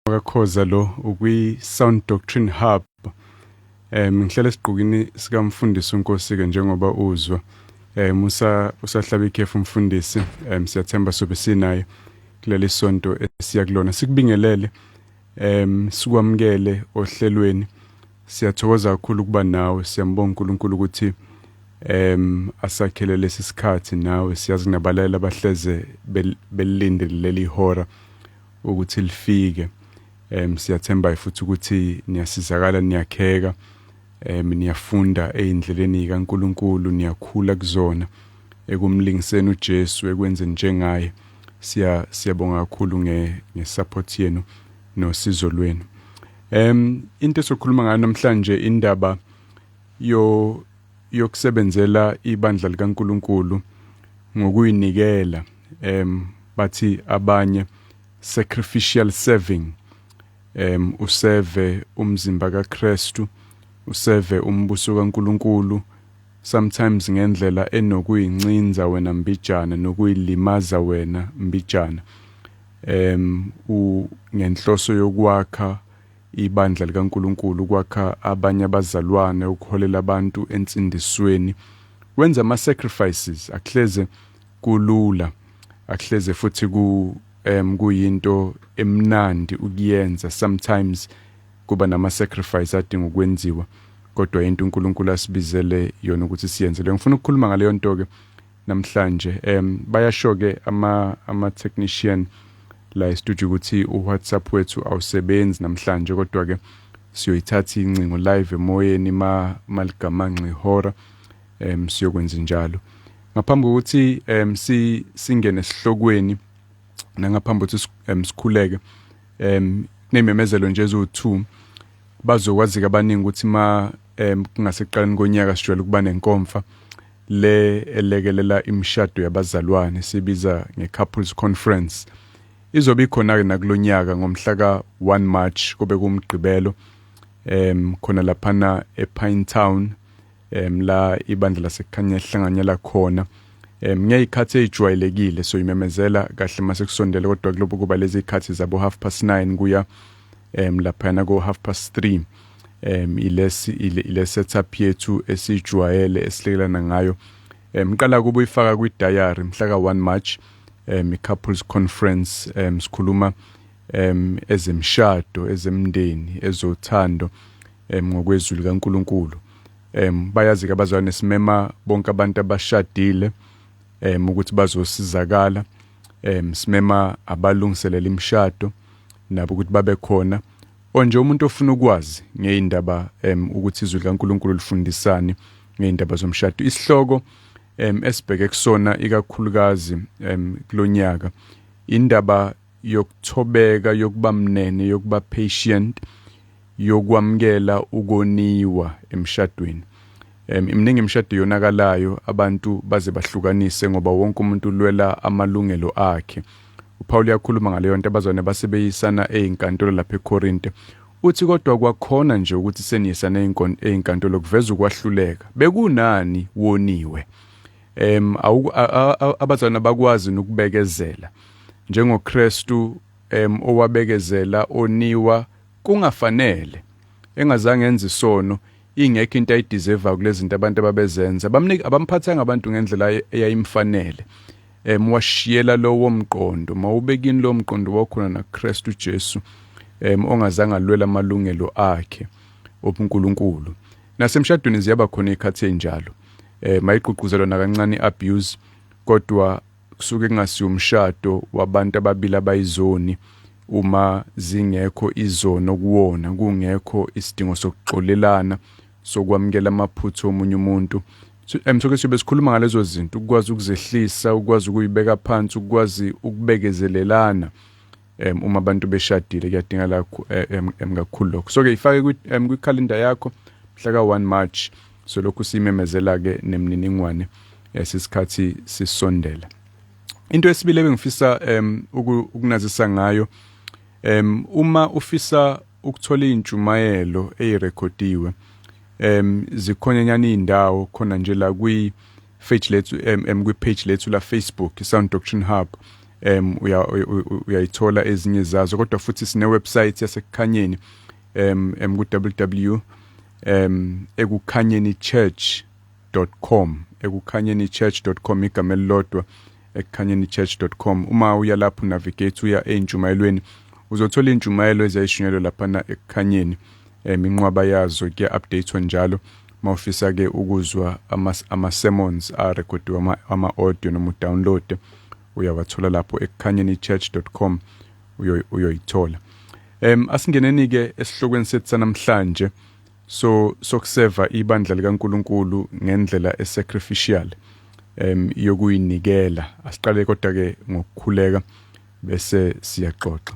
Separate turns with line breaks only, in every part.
Wakakhoza lo ukwi Sound Doctrine Hub. Ngihlala esigqokini sikamfundisi uNkosi ke njengoba uzwa. Usa usahlaba ikhefu umfundisi. Siyathemba sobe sinaye kuleli sonto esiya kulona. Sikubingelele. Sikwamukele ohlelweni. Siyathokoza kakhulu ukuba nawe. Siyambonga uNkulunkulu ukuthi asakhele lesi sikhathi nawe. Siyazi kunabalaleli abahleze belindele leli hora ukuthi lifike. Siyathemba futhi ukuthi niyasizakala, niyakheka, niyafunda ey'ndleleni kaNkulunkulu, niyakhula kuzona ekumlingiseni uJesu, ekwenzeni njengaye. Siyabonga kakhulu nge-support yenu nosizo lwenu. Into esokhuluma ngayo namhlanje indaba yokusebenzela ibandla likaNkulunkulu ngokuyinikela. Bathi abanye sacrificial serving, useve umzimba kaKristu, useve umbuso kaNkulunkulu, sometimes ngendlela enokuyincinza wena mbijana nokuyilimaza wena mbijana, ngenhloso yokwakha ibandla likaNkulunkulu, ukwakha abanye abazalwane, ukuholela abantu ensindisweni. Wenza ama sacrifices, akuhleze kulula, akuhleze futhi ku kuyinto emnandi ukuyenza. Sometimes kuba nama sacrifice adinga ukwenziwa, kodwa into uNkulunkulu asibizele yona ukuthi siyenze. Le ngifuna ukukhuluma ngaleyo nto ke namhlanje. Bayasho ke ama technician la e-studio ukuthi uWhatsApp wethu awusebenzi namhlanje, kodwa ke siyoyithatha incingo live emoyeni ma maligamanxa ihora. Siyokwenza njalo ngaphambi kokuthi singene esihlokweni nangaphambi kokuthi sikhuleke. Kunememezelo nje eziwu2. Bazokwazi abaningi ukuthi ma kungasekuqaleni konyaka sijwayele ukuba nenkomfa le elekelela imishado yabazalwane, sibiza nge-couples conference. Izobe ikhona ke nakulonyaka ngomhla ka-1 March, kube kumgqibelo, khona laphana ePine Town, la ibandla laseKhanya lihlanganyela khona, ngeyikhathi ezijwayelekile. So imemezela kahle mase kusondele, kodwa kulobo kuba lezi ikhathi zabo 9:30 kuya laphana ko 3:30. Ilesi ile setup yethu esijwayele esilekelana ngayo. Qala kuba uyifaka kwi diary mhla ka 1 March, i-couples conference. Sikhuluma ezemshado, ezemndeni, ezothando, ngokwezwi likaNkulunkulu. Bayazi ke abazalwane, simema bonke abantu abashadile ukuthi bazosizakala. Simema abalungiselela imishado nabo ukuthi babe khona, onje umuntu ofuna ukwazi ngeindaba ukuthi izwi likaNkulunkulu lifundisani ngeindaba zomshado. Isihloko esibheke kusona ikakhulukazi kulonyaka, indaba yokuthobeka, yokuba mnene, yokuba patient, yokwamukela ukoniwa emshadweni. Iminingi imishado yonakalayo, abantu baze bahlukanise ngoba wonke umuntu ulwela amalungelo akhe. uPaul uyakhuluma ngaleyo nto, abazalwane basebeyisana ezinkantolo lapha eKorinte. Uthi kodwa kwakhona nje ukuthi seniyisana ezinkantolo kuveza ukwahluleka. Bekunani woniwe? Abazalwane bakwazi nokubekezela njengoKristu owabekezela oniwa kungafanele, engazange enze isono, ingekho into ayideserve kulezi zinto abantu ababezenza. Abamnika, abamphathanga abantu ngendlela eyayimfanele. Washiyela lowo mqondo, mawubekini lo mqondo wakhona naKristu Jesu, ongazange alwela amalungelo akhe obuNkulunkulu. Nasemshadweni ziyaba khona ikhathi enjalo. Mayigqugquzelwa nakancane abuse, kodwa kusuke kungasiyo umshado wabantu ababili abayizoni uma zingekho izono kuwona, kungekho isidingo sokuxolelana, sokwamukela amaphutha omunye umuntu. So siyobe sikhuluma ngalezo zinto, ukwazi ukuzehlisa, ukwazi ukuyibeka phansi, ukwazi ukubekezelelana uma abantu beshadile. Kuyadingeka kakhulu lokho. So ke ifake kwikhalenda yakho mhla ka 1 March. So lokhu simemezela ke nemininingwane esisikhathi sisondela. Into esibili ebengifisa ukunazisa ngayo, uma ufisa ukuthola intshumayelo eyirekhodiwe, zikhona nyana indawo khona nje la kwi page lethu, kwi page lethu la Facebook, Sound Doctrine Hub. Uyayithola ezinye zazo, kodwa futhi sine website yaseKukhanyeni ku www ekukhanyenichurch.com, ekukhanyenichurch.com, igama elilodwa, ekukhanyenichurch.com. Uma uya lapho, navigate uya eintshumayelweni, uzothola intshumayelo ezayishunyelwe laphana Ekukhanyeni, inqwaba yazo kuya updatewa njalo. Mawufisa ke ukuzwa ama sermons arekhodiwe, ama audio noma download, uyawathola lapho ekukhanyenichurch.com, uyoyithola. Asingeneni ke esihlokweni sethu sanamhlanje, so sokuseva ibandla likaNkuluNkulu ngendlela esacrificial, yokuyinikela. Asiqale kodwa ke ngokukhuleka, bese siyaxoxa.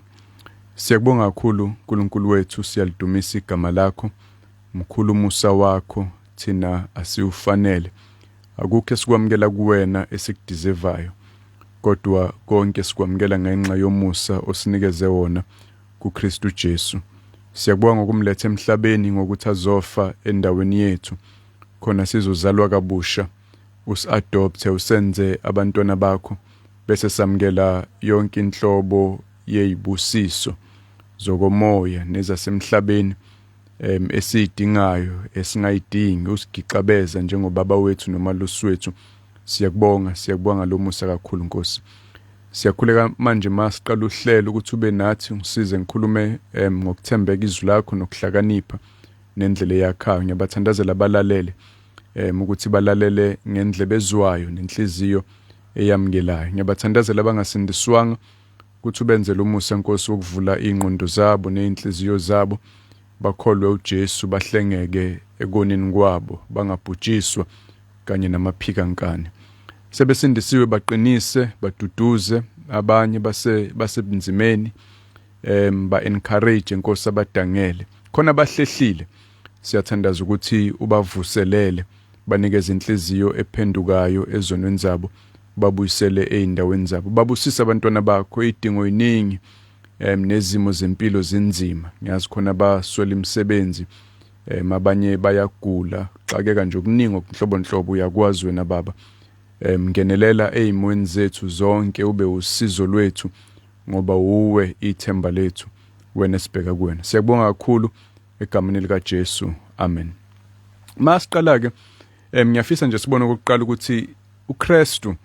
Siyakubonga kakhulu, uNkulunkulu wethu, siyalidumisa igama lakho. Mkhulu umusa wakho, thina asiwufanele. Akukho esikwamukela kuwena esikudeservayo, kodwa konke sikwamukela ngenxa yomusa osinikeze wona kuKristu Jesu. Siyakubonga ngokumletha emhlabeni, ngokuthi azofa endaweni yethu, khona sizozalwa kabusha, usi-adopte, usenze abantwana bakho, bese samukela yonke inhlobo yezibusiso zokomoya nezasemhlabeni esiyidingayo, esingayidingi. Usigixabeza njengobaba wethu nomalusi wethu. Siyakubonga, siyakubonga lo musa kakhulu, Nkosi. Siyakhuleka manje masiqala uhlelo ukuthi ube nathi, ungisize ngikhulume ngokuthembeka izwi lakho nokuhlakanipha nendlela eyakhayo. Ngiyabathandazela abalalele ukuthi balalele ngendlebe ezwayo nenhliziyo eyamukelayo. Ngiyabathandazela abangasindiswanga ukuthi ubenzele umusa, Nkosi, wokuvula ingqondo zabo nezinhliziyo zabo, bakholwe uJesu, bahlengeke ekoneni kwabo, bangabhujiswa kanye namaphikankani. Sebesindisiwe, baqinise, baduduze abanye base basebunzimeni, ba encourage, Nkosi, abadangele. Khona abahlehlile, siyathandaza ukuthi ubavuselele, banikeze inhliziyo ephendukayo ezonweni zabo, babuyisele ezindaweni zabo. Babusisa abantwana bakho, idingo iningi nezimo zempilo zinzima. Ngiyazi khona baswela imisebenzi, abanye bayagula, xakeka nje okuningi okunhlobonhlobo. Uyakwazi wena, Baba. Ngenelela ezimweni zethu zonke, ube usizo lwethu, ngoba uwe ithemba lethu, wena sibheka kuwena. Siyakubonga kakhulu egameni lika Jesu, amen. Masiqala ke, ngiyafisa nje sibone okokuqala ukuthi uKristu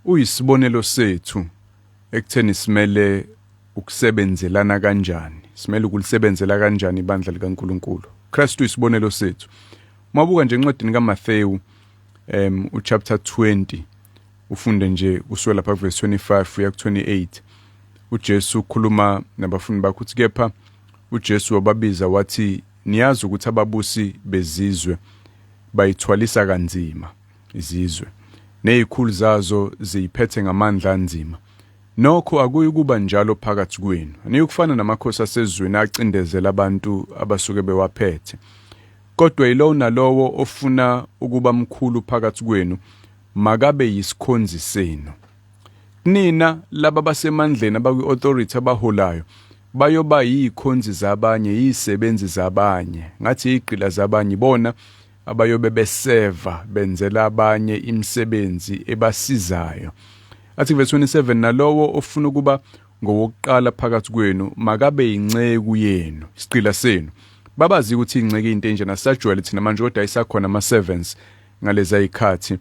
uyisibonelo sethu ekutheni simele ukusebenzelana kanjani, simele ukulisebenzela kanjani ibandla likaNkuluNkulu. Kristu uyisibonelo sethu. Mabuka nje encwadini kaMathewu, uchapter 20, ufunde nje kusuka lapha verse 25 uya ku 28, uJesu ukhuluma nabafundi bakhe, uthi, "Kepha uJesu wababiza wathi, niyazi ukuthi ababusi bezizwe bayithwalisa kanzima izizwe, nezikhulu zazo ziyiphethe ngamandla anzima. Nokho akuyi kuba njalo phakathi kwenu. Aniyukufana namakhosi asezweni acindezela abantu abasuke bewaphethe. Kodwa yilowo nalowo ofuna ukuba mkhulu phakathi kwenu makabe yisikhonzi senu. Kunina laba basemandleni, abakwi-authority, abaholayo, bayoba yikhonzi zabanye, yisebenzi zabanye, ngathi igqila zabanye, bona abayobe beseva, benzela abanye imisebenzi ebasizayo." Athi verse 27, "Nalowo ofuna ukuba ngowokuqala phakathi kwenu makabe yinceku yenu, isigqila senu." Babazi ukuthi inceku into enjena, sisajwayele thina manje, kodwa isakhona ama servants ngaleza ikhathi.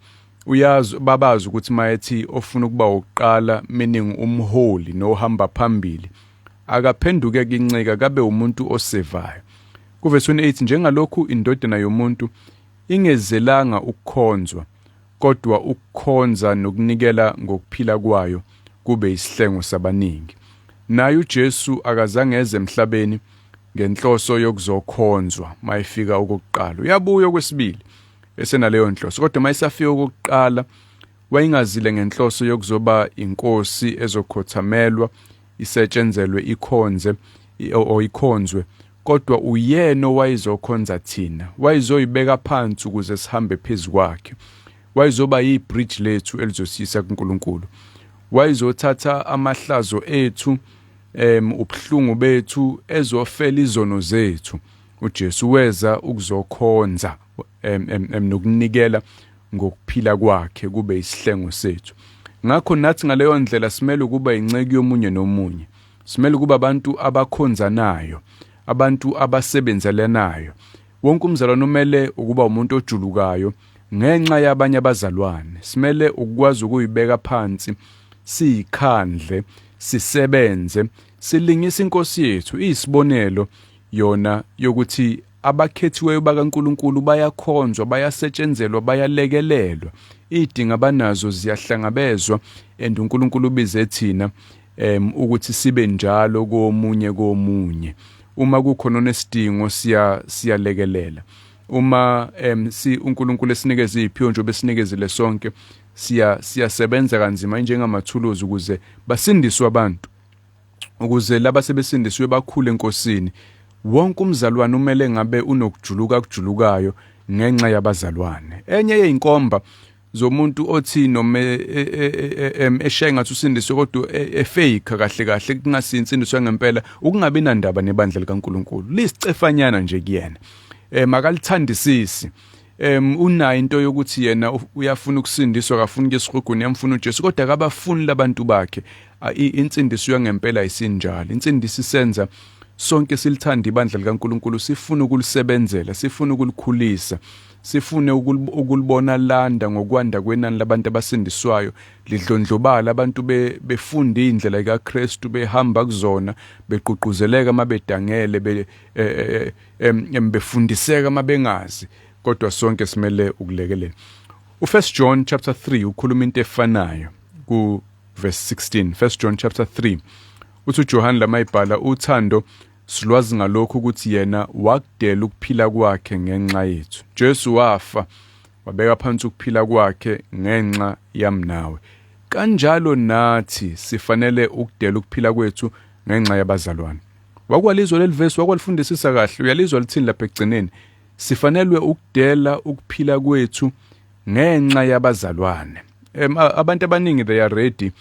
Uyazi, babazi ukuthi mayethi ofuna ukuba wokuqala, meaning umholi nohamba phambili, akaphenduke kinceka, kabe umuntu osevayo. Kuverse 28, "Njengalokhu indodana yomuntu ingezelanga ukukhonzwa, kodwa ukukhonza nokunikela ngokuphila kwayo kube isihlengo sabaningi." Naye uJesu akazange eze emhlabeni ngenhloso yokuzokhonzwa. Mayefika okokuqala, uyabuya okwesibili esenaleyo nhloso, kodwa mayesafika okokuqala wayengazile ngenhloso yokuzoba inkosi ezokhothamelwa, isetshenzelwe, ikhonze o ikhonzwe, kodwa uyena owayezokhonza thina, wayezoyibeka phansi ukuze sihambe phezu kwakhe, wayezoba yibridge lethu elizosiyisa kuNkulunkulu, wayezothatha amahlazo ethu, ubuhlungu bethu, ezofela izono zethu. uJesu weza ukuzokhonza nokunikela ngokuphila kwakhe kube isihlengo sethu. Ngakho nathi ngaleyo ndlela simele ukuba inceku yomunye nomunye. Simele ukuba abantu abakhonzanayo, abantu abasebenzelanayo. Wonke umzalwane umele ukuba umuntu ojulukayo ngenxa yabanye abazalwane. Simele ukukwazi ukuyibeka phansi, siyikhandle, sisebenze, silingise inkosi yethu. Iyisibonelo yona yokuthi abakhethiweyo bakaNkulunkulu bayakhonzwa, bayasetshenzelwa, bayalekelelwa. Iy'dingo abanazo ziyahlangabezwa and uNkulunkulu ubize thina ukuthi sibe njalo komunye komunye. Uma kukhona onesidingo siyalekelela. Uma si uNkulunkulu esinikeze iziphiwo nje besinikezile sonke, siyasebenza kanzima njengamathuluzi ukuze basindiswe abantu, ukuze laba sebesindisiwe bakhule eNkosini. Wonke umzalwane umele ngabe unokujuluka akujulukayo ngenxa yabazalwane. Enye yeyinkomba zomuntu othi noma eshaye ngathi usindiswe kodwa efake kahle kahle kungasi insindiso yangempela, ukungabi nandaba nebandla likaNkulunkulu, lisicefanyana nje kuyena, akalithandisisi. Unayo into yokuthi yena uyafuna ukusindiswa, akafuni ukuya esihogweni, uyamfuna uJesu, kodwa akabafuni labantu bakhe. Insindiso yangempela isinjalo. Insindiso isenza sonke silithanda ibandla likaNkulunkulu, sifuna ukulisebenzela, sifuna ukulikhulisa, sifune ukulibona landa ngokwanda kwenani labantu abasindiswayo, lidlondlobala, abantu befunda indlela kaKristu, behamba kuzona, begqugquzeleka mabedangele, befundiseka mabengazi, kodwa sonke simele ukulekelela. U1 John chapter 3 ukhuluma into efanayo ku verse 16. 1 John chapter 3 uthi uJohn lamayibhala, uthando silwazi ngalokhu ukuthi yena wakudela ukuphila kwakhe ngenxa yethu. Jesu wafa, wabeka phansi ukuphila kwakhe ngenxa yami nawe. Kanjalo nathi sifanele ukudela ukuphila kwethu ngenxa yabazalwane. Wakwalizwa leli verse, wakwalifundisisa kahle, uyalizwa lithini lapha ekugcineni? Sifanelwe ukudela ukuphila kwethu ngenxa yabazalwane. Abantu abaningi they are ready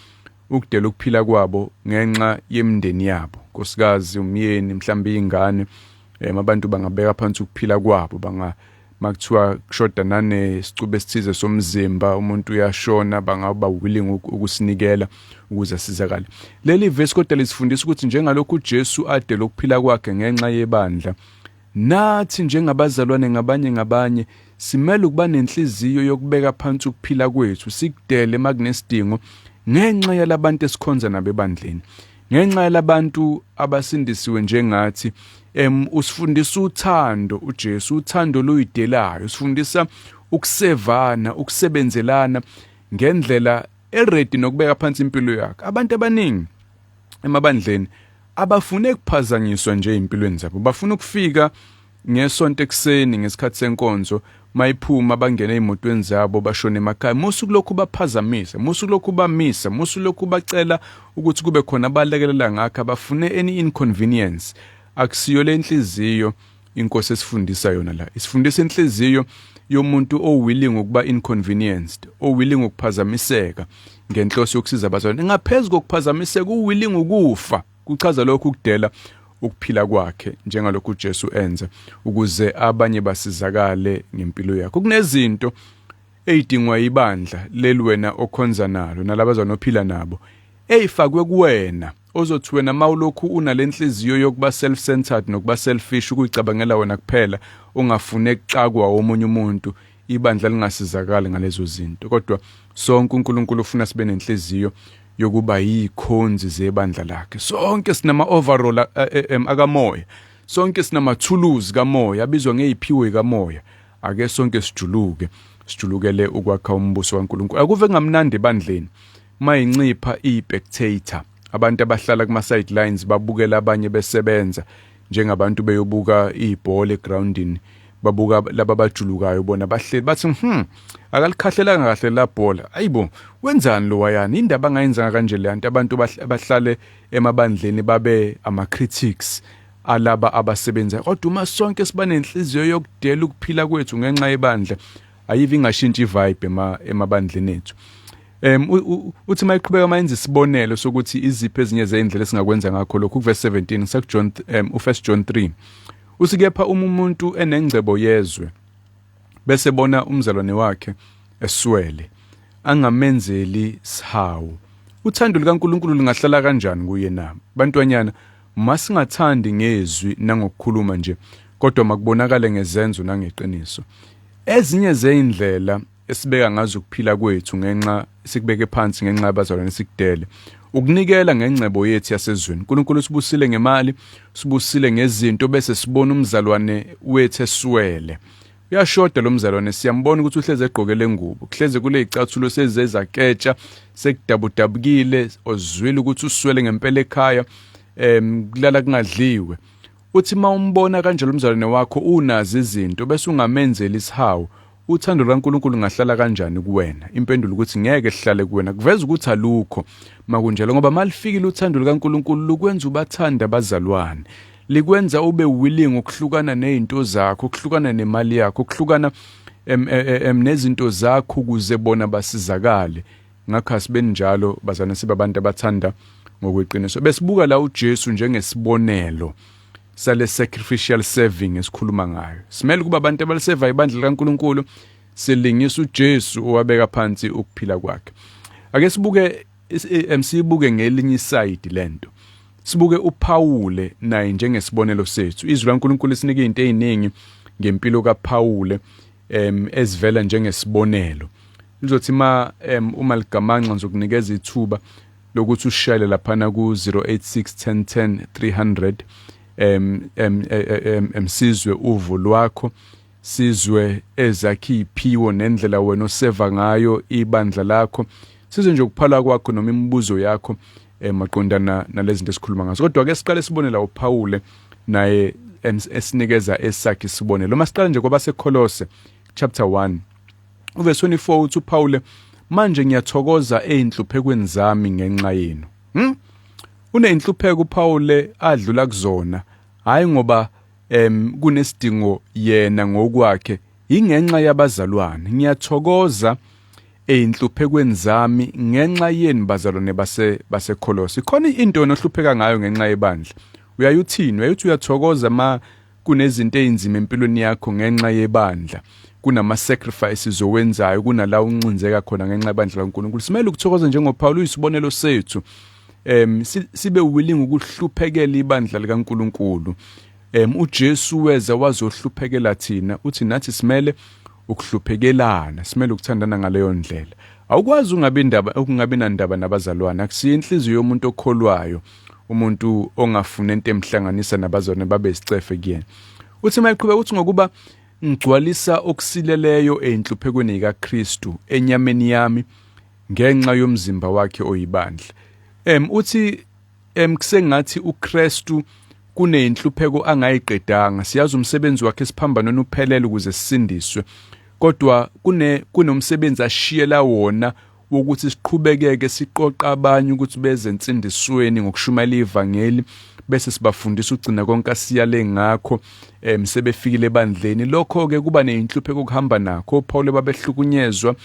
ukudela ukuphila kwabo ngenxa yemindeni yabo, nkosikazi, umyeni, mhlawumbe ingane. Abantu bangabeka phansi ukuphila kwabo, banga makuthiwa kushoda nanesicubu esithize somzimba, umuntu uyashona, bangaba willing ukusinikela ukuze asizakale. Leli verse kodwa lisifundisa ukuthi njengalokhu uJesu adela ukuphila kwakhe ngenxa yebandla, nathi njengabazalwane ngabanye ngabanye simele ukuba nenhliziyo yokubeka phansi ukuphila kwethu, sikudele makunesidingo ngenxa yalabantu esikhonza nabo ebandleni, ngenxa yalabantu abasindisiwe njengathi. Usifundisa uthando uJesu, uthando oluyidelayo, usifundisa ukusevana, ukusebenzelana ngendlela eready nokubeka phansi impilo yakhe. Abantu abaningi emabandleni abafune kuphazanyiswa nje empilweni zabo, bafuna ukufika ngesonto ekuseni ngesikhathi senkonzo, mayiphuma bangena ezimotweni zabo bashone emakhaya. Musu kulokhu baphazamisa, musu kulokhu bamisa, musu lokhu bacela ukuthi kube khona abalekelela ngakho, abafune any inconvenience. Akusiyo le inhliziyo inkosi esifundisa yona la. Isifundisa inhliziyo yomuntu owilling ukuba inconvenienced, owilling ukuphazamiseka ngenhloso yokusiza abazalwane. Ngaphezu kokuphazamiseka, uwilling ukufa. Kuchaza lokhu ukudela ukuphila kwakhe njengalokhu uJesu enza ukuze abanye basizakale ngempilo yakhe. Kunezinto eyidingwa ibandla leli wena okhonza nalo nalabazalwane ophila nabo eyifakwe kuwena, ozothi wena mawulokhu unalenhliziyo yokuba self-centered nokuba selfish, ukuyicabangela wena kuphela, ungafune kuxakwa omunye umuntu, ibandla lingasizakali ngalezo zinto. Kodwa sonke uNkulunkulu ufuna sibe nenhliziyo yokuba yikhonzi zebandla lakhe. Sonke sinama overall akamoya, sonke sinamathuluzi kamoya abizwa ngeziphiwo kamoya. Ake sonke sijuluke, sijulukele ukwakha umbuso kaNkulunkulu. Akuve ngamnandi ebandleni mayincipha i-spectator, abantu abahlala kuma sidelines babukela abanye besebenza, njengabantu beyobuka ibhola egroundini, babuka laba abajulukayo, bona bahleli bathi, akalikhahlelanga kahle la bhola, ayibo, wenzani lo wayani, indaba angayenzanga kanje le nto." Abantu bahlale emabandleni babe ama critics alaba abasebenza, kodwa uma sonke siba nenhliziyo yokudela ukuphila kwethu ngenxa yebandla, ayivi ingashintshi ivibe emabandleni ethu. Uthi mayiqhubeka mayenza isibonelo sokuthi iziphi ezinye zezindlela esingakwenza ngakho lokhu, kuverse 17 saku John, u1 John 3, uthi, kepha uma umuntu enengcebo yezwe bese bona umzalwane wakhe eswele, angamenzeli sihawu, uthando likaNkulunkulu lungahlala kanjani kuye na? Bantwanyana, masingathandi ngezwi nangokukhuluma nje, kodwa makubonakale ngezenzo nangeqiniso. Ezinye zeyindlela esibeka ngazo ukuphila kwethu ngenxa sikubeke phansi ngenxa yabazalwane sikudele ukunikela ngengcebo yethu yasezweni. uNkulunkulu usibusile ngemali, sibusile ngezinto, bese sibona umzalwane wethu eswele. Uyashoda lo mzalwane, siyambona ukuthi uhleze egqoke lengubo, kuhleze kule icathulo sezezaketsha, sekudabudabukile, ozwile ukuthi uswele ngempela ekhaya, kulala kungadliwe. Uthi uma umbona kanjalo umzalwane wakho unazo izinto bese ungamenzeli isihawu, uthando lukaNkulunkulu lungahlala kanjani kuwena? Impendulo ukuthi ngeke sihlale kuwena. Kuveza ukuthi alukho makunjalo, ngoba malifikile uthando lukaNkulunkulu lukwenza ubathande abazalwane, likwenza ube willing ukuhlukana nezinto zakho, ukuhlukana nemali yakho, ukuhlukana nezinto zakho ukuze bona basizakale. Ngakho asibeni njalo bazalwane, sibe abantu abathanda ngokweqiniso. Besibuka la uJesu njengesibonelo sale sacrificial serving esikhuluma ngayo. Simele kuba abantu abaliseva ibandla likaNkulunkulu, silingisa uJesu owabeka phansi ukuphila kwakhe. Ake sibuke sibuke ngelinye isayidi lento. Sibuke uPawule naye njengesibonelo sethu. Izwi laNkulunkulu lisinike izinto eziningi ngempilo kaPawule ezivela njengesibonelo. Lizothi ma uma ligamanxa ngizokunikeza ithuba lokuthi ushayele laphana ku 086 10 10 300 sizwe uvo lwakho, sizwe ezakhe iphiwo nendlela wena oseva ngayo ibandla lakho, sizwe nje ukuphala kwakho noma imibuzo yakho maqondana nalezi zinto esikhuluma ngazo. Kodwa ke siqale sibone la uPawule naye esinikeza esakhe isibonelo. Masiqale nje kwabaseKolose chapter 1 uverse 24, uthi uPawule, manje ngiyathokoza ezinhluphekweni zami ngenxa yenu. Unenhlupheko uPawule adlula kuzona, hayi ngoba kunesidingo yena ngokwakhe, ingenxa yabazalwane. Ngiyathokoza ezinhluphekweni zami ngenxa yenu bazalwane baseKolose. Khona into onohlupheka ngayo ngenxa yebandla. Uyayuthini? Uyayuthi uyathokoza ma kunezinto ezinzima empilweni yakho ngenxa yebandla, kunama sacrifices owenzayo, kunala uncinzeka khona ngenxa yebandla laNkulunkulu. Simele ukuthokoza njengoPaul, uyisibonelo sethu. Sibe willing ukuhluphekela ibandla likaNkulunkulu. uJesu weza wazohluphekela thina, uthi nathi simele ukuhluphekelana, simele ukuthandana ngaleyo ndlela. Awukwazi ungabi indaba, ukungabi nandaba nabazalwane. Akusiyo inhliziyo yomuntu okholwayo, umuntu ongafuni into emhlanganisa nabazalwane babe isicefe kuyena. Uthi mayiqhubeka uthi ngokuba ngigcwalisa okusileleyo enhluphekweni kaKristu enyameni yami ngenxa yomzimba wakhe oyibandla. Uthi kusengathi uKristu kunenhlupheko angayiqedanga. Siyazi umsebenzi wakhe esiphambanweni uphelele ukuze sisindiswe, kodwa kunomsebenzi ashiyela wona wokuthi siqhubekeke siqoqa abanye ukuthi beze ensindisweni ngokushumayela ivangeli, bese sibafundisa ugcina konke asiyale ngakho sebefikile ebandleni. Lokho ke kuba nezinhlupheko okuhamba nakho. OPaul babehlukunyezwa,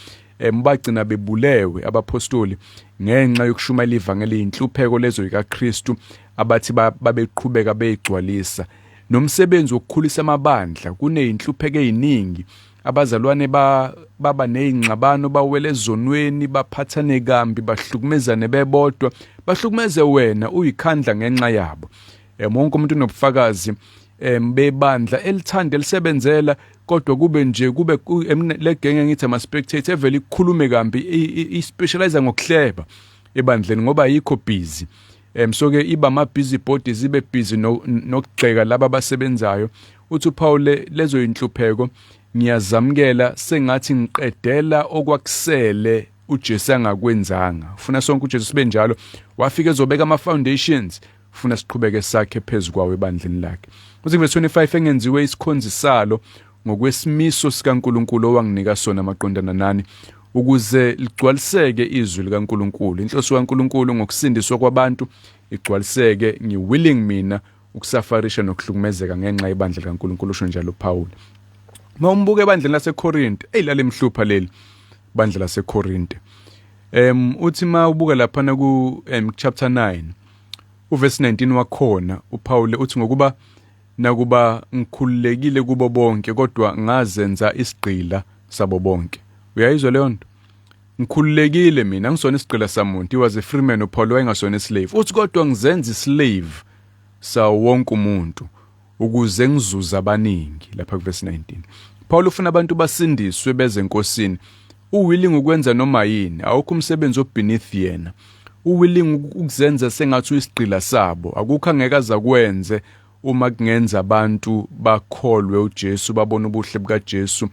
bagcina bebulewe abapostoli ngenxa yokushumayela ivangeli, inhlupheko lezo zikaKristu abathi babeqhubeka beyigcwalisa. Nomsebenzi wokukhulisa amabandla kuneyinhlupheko eziningi. Abazalwane baba nezingxabano, bawele ezonweni, baphathane kambi, bahlukumezane bebodwa, bahlukumeze wena uyikhandla ngenxa yabo. Wonke umuntu unobufakazi bebandla elithanda elisebenzela, kodwa kube nje kube le genge ngithi ama spectator evele ikhulume kambi, i specialize ngokuhleba ebandleni ngoba ayikho busy. So ke iba ama busy bodies, ibe busy nokugxeka laba abasebenzayo. Uthi uPaul lezo inhlupheko ngiyazamukela sengathi ngiqedela okwakusele uJesu angakwenzanga. Ufuna sonke uJesu sibe njalo. Wafika ezobeka ama foundations, ufuna siqhubeke sakhe phezulu kwawo ebandleni lakhe. Uthi verse 25, engenziwe isikhonzi salo ngokwesimiso sikaNkulunkulu owanginika sona maqondana nani, ukuze ligcwaliseke izwi likaNkulunkulu. Inhloso kaNkulunkulu ngokusindiswa kwabantu igcwaliseke. Ngiwilling mina ukusafarisha nokuhlukumezeka ngenxa yebandla likaNkulunkulu, usho njalo uPaul. Uma umbuka ebandleni laseKorinte, ey lalimhlupha leli bandla laseKorinte. Uthi ma ubuka laphana ku chapter 9 uverse 19 wakhona, uPaul uthi ngokuba nakuba ngikhululekile kubo bonke, kodwa ngazenza isigqila sabo bonke. Uyayizwa leyo nto? Ngikhululekile mina, angisona isigqila samuntu. He was a free man uPaul, wayengasona islave. Uthi kodwa ngizenza islave sawo wonke umuntu ukuze ngizuze abaningi, lapha kuverse 19. Paul ufuna abantu basindiswe beze enkosini. Uwilling ukwenza noma yini, awukho umsebenzi obeneath yena. Uwilling ukuzenza sengathi uyisigqila sabo, akukho angeke azakwenze uma kungenza abantu bakholwe uJesu, babone ubuhle bukaJesu,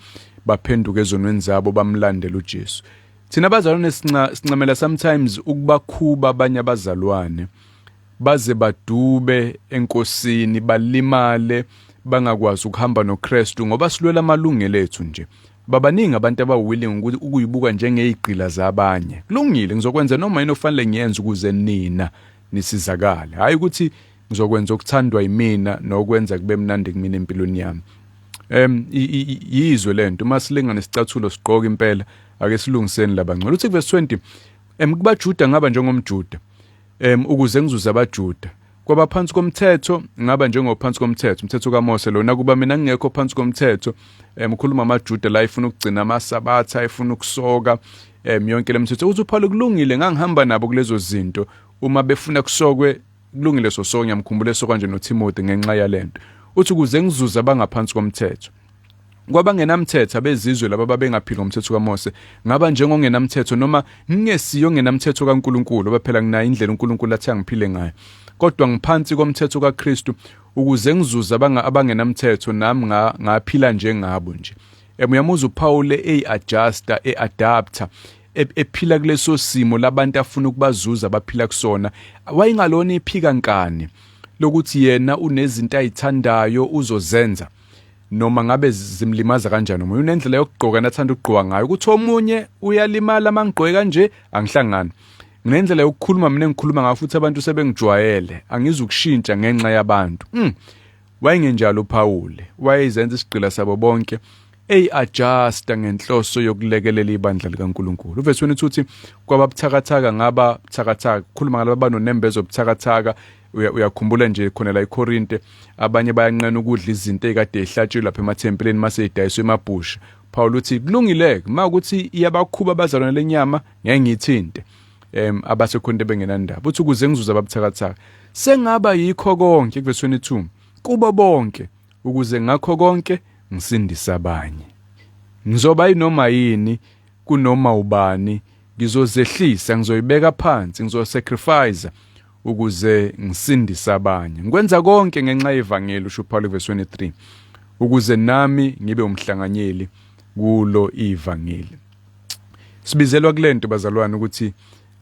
baphenduke ezonweni zabo, bamlandele uJesu. Thina abazalwane sincamela sometimes ukubakhuba abanye abazalwane baze badube enkosini, balimale, bangakwazi ukuhamba noKristu ngoba silwela amalungelo ethu nje. Babaningi abantu abawilling ukuthi ukuyibuka njengezigqila zabanye. Kulungile, ngizokwenza noma yini ofanele ngiyenze ukuze nina nisizakale, hayi ukuthi ngizokwenza okuthandwa yimina nokwenza kube mnandi kumina empilweni yami. Yizwe lento, uma silingane isicathulo sigqoka impela, ake silungiseni labangcwele. Uthi verse 20, kubaJuda ngaba njengomJuda, ukuze ngizuze abaJuda. Kwabaphansi komthetho ngaba njengophansi komthetho, umthetho kaMose lona, kuba mina ngingekho phansi komthetho. Ukhuluma amaJuda la ifuna ukugcina amasabatha, ifuna ukusoka, yonke lemithetho. Uthi uPaul kulungile, ngangihamba nabo kulezo zinto, uma befuna kusokwe kulungile sosoka. Ngiyamkhumbula esoka nje noTimothy ngenxa yalento. Uthi ukuze ngizuze abangaphansi komthetho. Kwabangenamthetho, abezizwe laba babengaphili ngomthetho kaMose, ngaba njengongenamthetho, noma ngingesiyo ngenamthetho kaNkuluNkulu, ngoba phela nginayo indlela uNkulunkulu athi angiphile ngayo, kodwa ngiphansi komthetho kaKristu ukuze ngizuze abangenamthetho, nami ngaphila njengabo nje. Uyamuzwa uPaul eyi-adjusta, e-adapta, ephila kuleso simo labantu afuna ukubazuza baphila kusona. Wayengalona iphika nkani lokuthi yena unezinto ayithandayo uzozenza noma ngabe zimlimaza kanjani omunye. Unendlela yokugqoka nathanda ukugqoka ngayo, ukuthi omunye uyalimala mangigqoke kanje, angihlangani. Nginendlela yokukhuluma mina engikhuluma ngayo, futhi abantu sebengijwayele, angizukushintsha ngenxa yabantu. Wayengenjalo uPaul, wayezenza isigqila sabo bonke, eyi-adjusta ngenhloso yokulekelela ibandla likaNkulunkulu. Uvesi 22 uthi kwababuthakathaka ngaba buthakathaka, khuluma ngalaba banonembezo obuthakathaka. Uyakhumbula nje khona la eKorinte, abanye bayanqena ukudla izinto ezikade ehlatshelwe lapha emathempelini mase idayiswa emabhusha. Paul uthi kulungile ma ukuthi iyabakhuba abazalwane lenyama, ngeke ngiyithinte. Abasekhonto bengenandaba, uthi ukuze ngizuze ababuthakathaka sengaba yikho konke, verse 22, kubo bonke ukuze ngakho konke ngisindise abanye. Ngizoba yinoma yini kunoma ubani, ngizozehlisa, ngizoyibeka phansi, ngizosacrifice ukuze ngisindise abanye. Ngikwenza konke ngenxa yevangeli, usho uPaul verse 23, ukuze nami ngibe umhlanganyeli kulo ivangeli. Sibizelwa kulento bazalwane ukuthi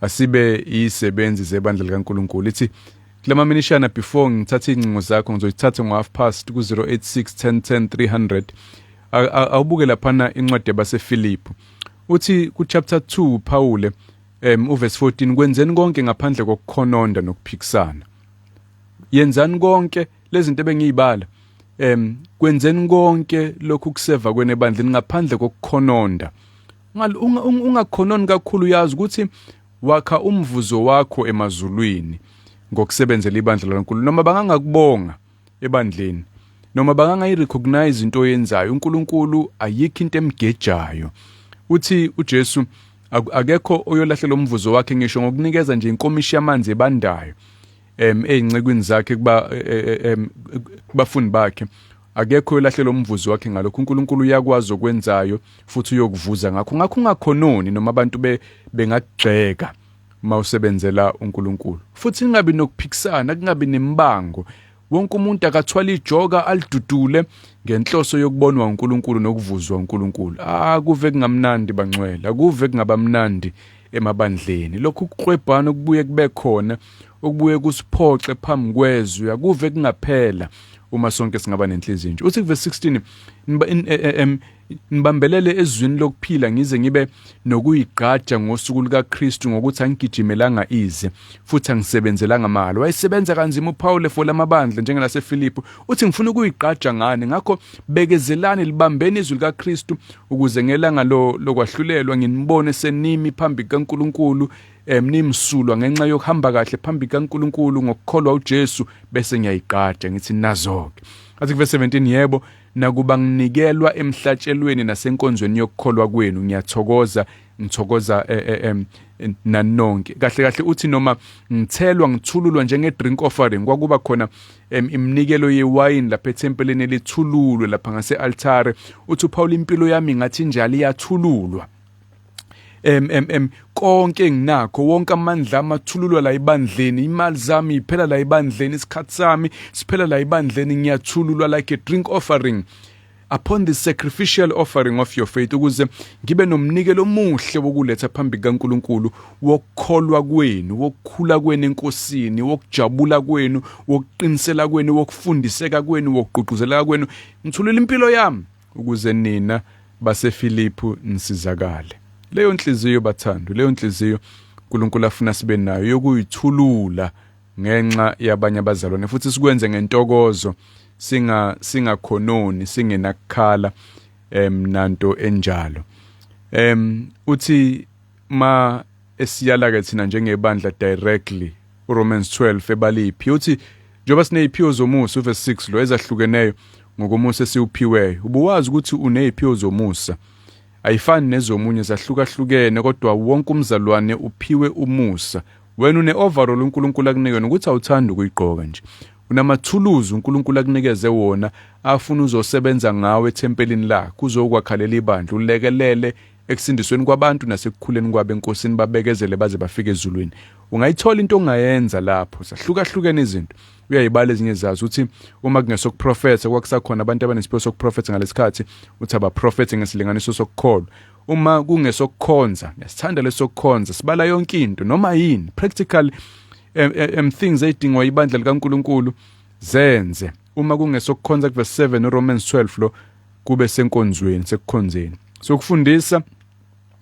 asibe izisebenzi zebandla likaNkuluNkulu. Ithi kulama minishana before ngithathe ingcingo zakho, ngizoyithatha ngo half past ku 086 10 10 300. Awubuke laphana incwadi yabaseFilipi, uthi ku chapter 2 Paul, uverse 14, kwenzeni konke ngaphandle kokukhononda nokuphikisana. Yenzani konke lezi zinto ebengiyibala, kwenzeni konke lokhu kuseva kwene ebandleni ngaphandle kokukhononda. Ungakhononi kakhulu, uyazi ukuthi wakha umvuzo wakho emazulwini ngokusebenzela ibandla laNkulunkulu. Noma bangangakubonga ebandleni, noma bangangayirecognize into oyenzayo, uNkulunkulu ayikho into emgejayo. Uthi uJesu akekho oyolahlela umvuzo wakhe ngisho ngokunikeza nje inkomishi yamanzi ebandayo ey'ncekwini zakhe, kuba kubafundi bakhe. Akekho oyolahlela umvuzo wakhe ngalokho. uNkulunkulu uyakwazi okwenzayo futhi uyokuvuza ngakho. Ngakho ungakhononi noma abantu bengakugxeka uma usebenzela uNkulunkulu. Futhi kungabi nokuphikisana, kungabi nemibango. Wonke umuntu akathwala ijoka alidudule ngenhloso yokubonwa uNkulunkulu nokuvuzwa uNkulunkulu. Akuve kungamnandi bangcwele, akuve kungabamnandi emabandleni. Lokhu kuklwebhana okubuye kube khona, okubuye kusiphoxe phambi kwezwe, akuve kungaphela uma sonke singaba nenhliziyo nje. Uthi verse 16, nibambelele ezwini lokuphila ngize ngibe nokuyigqaja ngosuku lukaKristu ngokuthi angigijimelanga ize futhi angisebenzelanga mali. Wayesebenza kanzima uPaul for lamabandla njengelaseFilipi. Uthi ngifuna ukuyigqaja ngani, ngakho bekezelani, libambeni izwi likaKristu ukuze ngelanga lokwahlulelwa nginibone senimi phambi kukaNkulunkulu, nimsulwa ngenxa yokuhamba kahle phambi kukaNkulunkulu ngokukholwa uJesu, bese ngiyayigqaja ngithi nazo-ke. Athi verse 17, yebo, nakuba nginikelwa emhlatshelweni nasenkonzweni yokukholwa kwenu, ngiyathokoza. Ngithokoza nanonke. Kahle kahle uthi noma ngithelwa ngithululwa njenge drink offering, kwakuba khona iminikelo yewayini lapha ethempelini lithululwe lapha ngase altare. Uthi uPaul impilo yami ngathi njalo iyathululwa. Konke enginakho, wonke amandla amathululwa la ebandleni, imali zami iphela la ebandleni, isikhathi sami siphela la ebandleni, ngiyathululwa like a drink offering upon the sacrificial offering of your faith, ukuze ngibe nomnikelo omuhle wokuletha phambi kukaNkuluNkulu wokukholwa kwenu, wokukhula kwenu eNkosini, wokujabula kwenu, wokuqinisela kwenu, wokufundiseka kwenu, wokugqugquzeleka kwenu. Ngithulula impilo yami ukuze nina baseFiliphu nisizakale. Leyo nhliziyo bathandu, leyo nhliziyo uNkulunkulu afuna sibe nayo yokuyithulula ngenxa yabanye abazalwane, futhi sikwenze ngentokozo, singakhononi, singenakukhala nanto enjalo. Uthi ma esiyala ke thina njengebandla directly uRomans 12 ebaliphi, uthi njengoba sineziphiwo zomusa, uverse 6 lo, ezahlukeneyo ngokomusa esiwuphiweyo. Ubuwazi ukuthi uneziphiwo zomusa, ayifani nezomunye, zahlukahlukene, kodwa wonke umzalwane uphiwe umusa. Wena une overall uNkulunkulu akunike nokuthi awuthandi ukuyigqoka nje, unamathuluzi uNkulunkulu akunikeze wona afuna uzosebenza ngawe ethempelini lakhe, uzokwakhalela ibandla, ulekelele ekusindisweni kwabantu nasekukhuleni kwabo eNkosini, babekezele baze bafike ezulwini. Ungayithola into ongayenza lapho. Zahlukahlukene izinto, uyayibala ezinye zazo. Uthi uma kungesokuprofetha, kwakusakhona abantu abanesiphiwo sokuprofetha ngalesikhathi, uthi abaprofethe ngesilinganiso sokukholwa. Uma kungesokukhonza, ngisithanda lesokukhonza, sibala yonke into noma yini practical things ezidingwa ibandla likaNkuluNkulu, zenze. Uma kungesokukhonza, kuverse 7 uRomans 12 lo, kube senkonzweni, sekukhonzeni. Sokufundisa,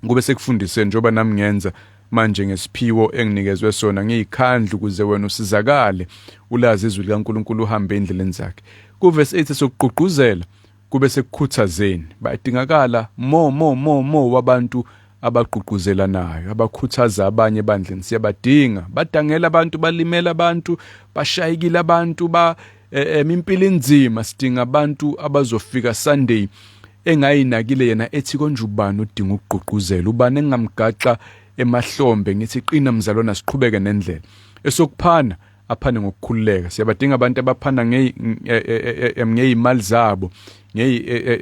kube sekufundiseni, njengoba nami ngenza manje ngesiphiwo enginikezwe sona, ngiyikhandla ukuze wena usizakale, ulazi izwi likaNkuluNkulu, uhambe endleleni zakhe. Kuverse 8 sokugqugquzela, kube sekukhuthazeni. Bayadingakala mo mo mo mo wabantu abagqugquzelanayo, abakhuthaza abanye ebandleni. Siyabadinga. Badangela abantu, balimela abantu, bashayekile abantu, ba impilo inzima. Sidinga abantu abazofika Sunday engayinakile yena ethi konje ubani udinga ukugqugquzela, ubani engamgaxa emahlombe ngithi qina mzalwana, siqhubeke nendlela. Esokuphana, aphane ngokukhululeka. Siyabadinga abantu abaphana ngeyimali zabo,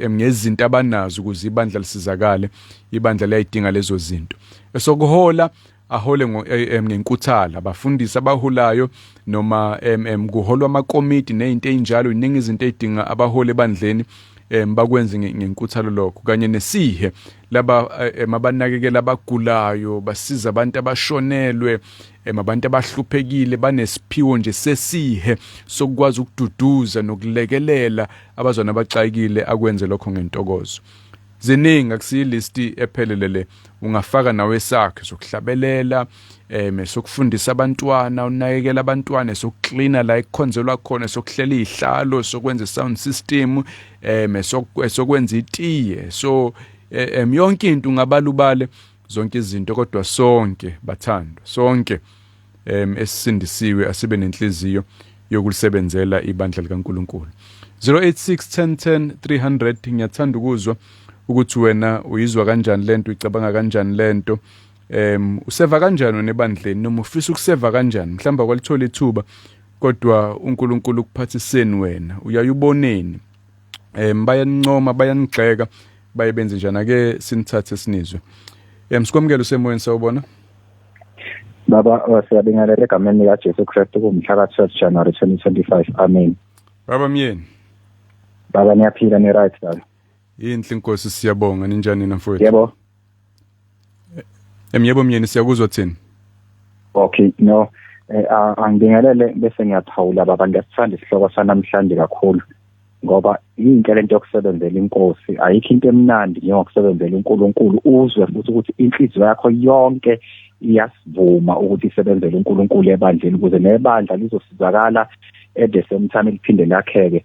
ngezinto abanazo, ukuze ibandla lisizakale. Ibandla liyayidinga lezo zinto. Esokuhola, ahole ngenkuthala, abafundisi abaholayo noma kuholwa amakomiti nezinto ezinjalo. Iningi izinto ezidinga abaholi ebandleni, bakwenze ngenkuthalo lokho, kanye nesihe laba abanakekela abagulayo, basiza abantu abashonelwe, abantu abahluphekile. Banesiphiwo nje sesihe sokukwazi ukududuza nokulekelela abazwana abaxakile, akwenze lokho ngentokozo. Ziningi, akusiyi list ephelele le. Ungafaka nawe sakhe sokuhlabelela, sokufundisa abantwana, unakekela abantwana, sokuklina la ekukhonzelwa khona, sokuhlela izihlalo, sokwenza sound system, sokwenza itiye, so yonke into ungabalubale zonke izinto. Kodwa sonke bathandwa, sonke esisindisiwe, asibe nenhliziyo yokulisebenzela ibandla likaNkuluNkulu. 086 10 10 300. Ngiyathanda ukuzwa ukuthi wena uyizwa kanjani lento, uyicabanga kanjani lento, useva kanjani wena ebandleni, noma ufisa ukuseva kanjani. Mhlawumbe kwalithola ithuba, kodwa uNkulunkulu ukuphathiseni wena, uyayuboneni? Bayanincoma, bayanigxeka, baye benze njani? Ake sinithathe sinizwe. Sikwamukele, usemoyeni, sawubona.
Baba, siyabingelela egameni likaJesu Kristu kumhla ka-12 January 2025. Amen.
Baba Myeni.
Baba, niyaphila, ni right baba?
Inhle inkosi, siyabonga. Ninjani na mfowethu?
Yebo.
Yebo Myeni, siyakuzwa thina.
Okay, no. Angibingelele bese ngiyaphawula baba. Ngiyasithanda isihloko sanamhlanje kakhulu, ngoba yinhle lento yokusebenzela inkosi. Ayikho into emnandi njengokusebenzela uNkulunkulu, uzwe futhi ukuthi inhliziyo yakho yonke iyasivuma ukuthi isebenzele uNkulunkulu ebandleni, ukuze nebandla lizosizakala. At the same time liphinde lakheke.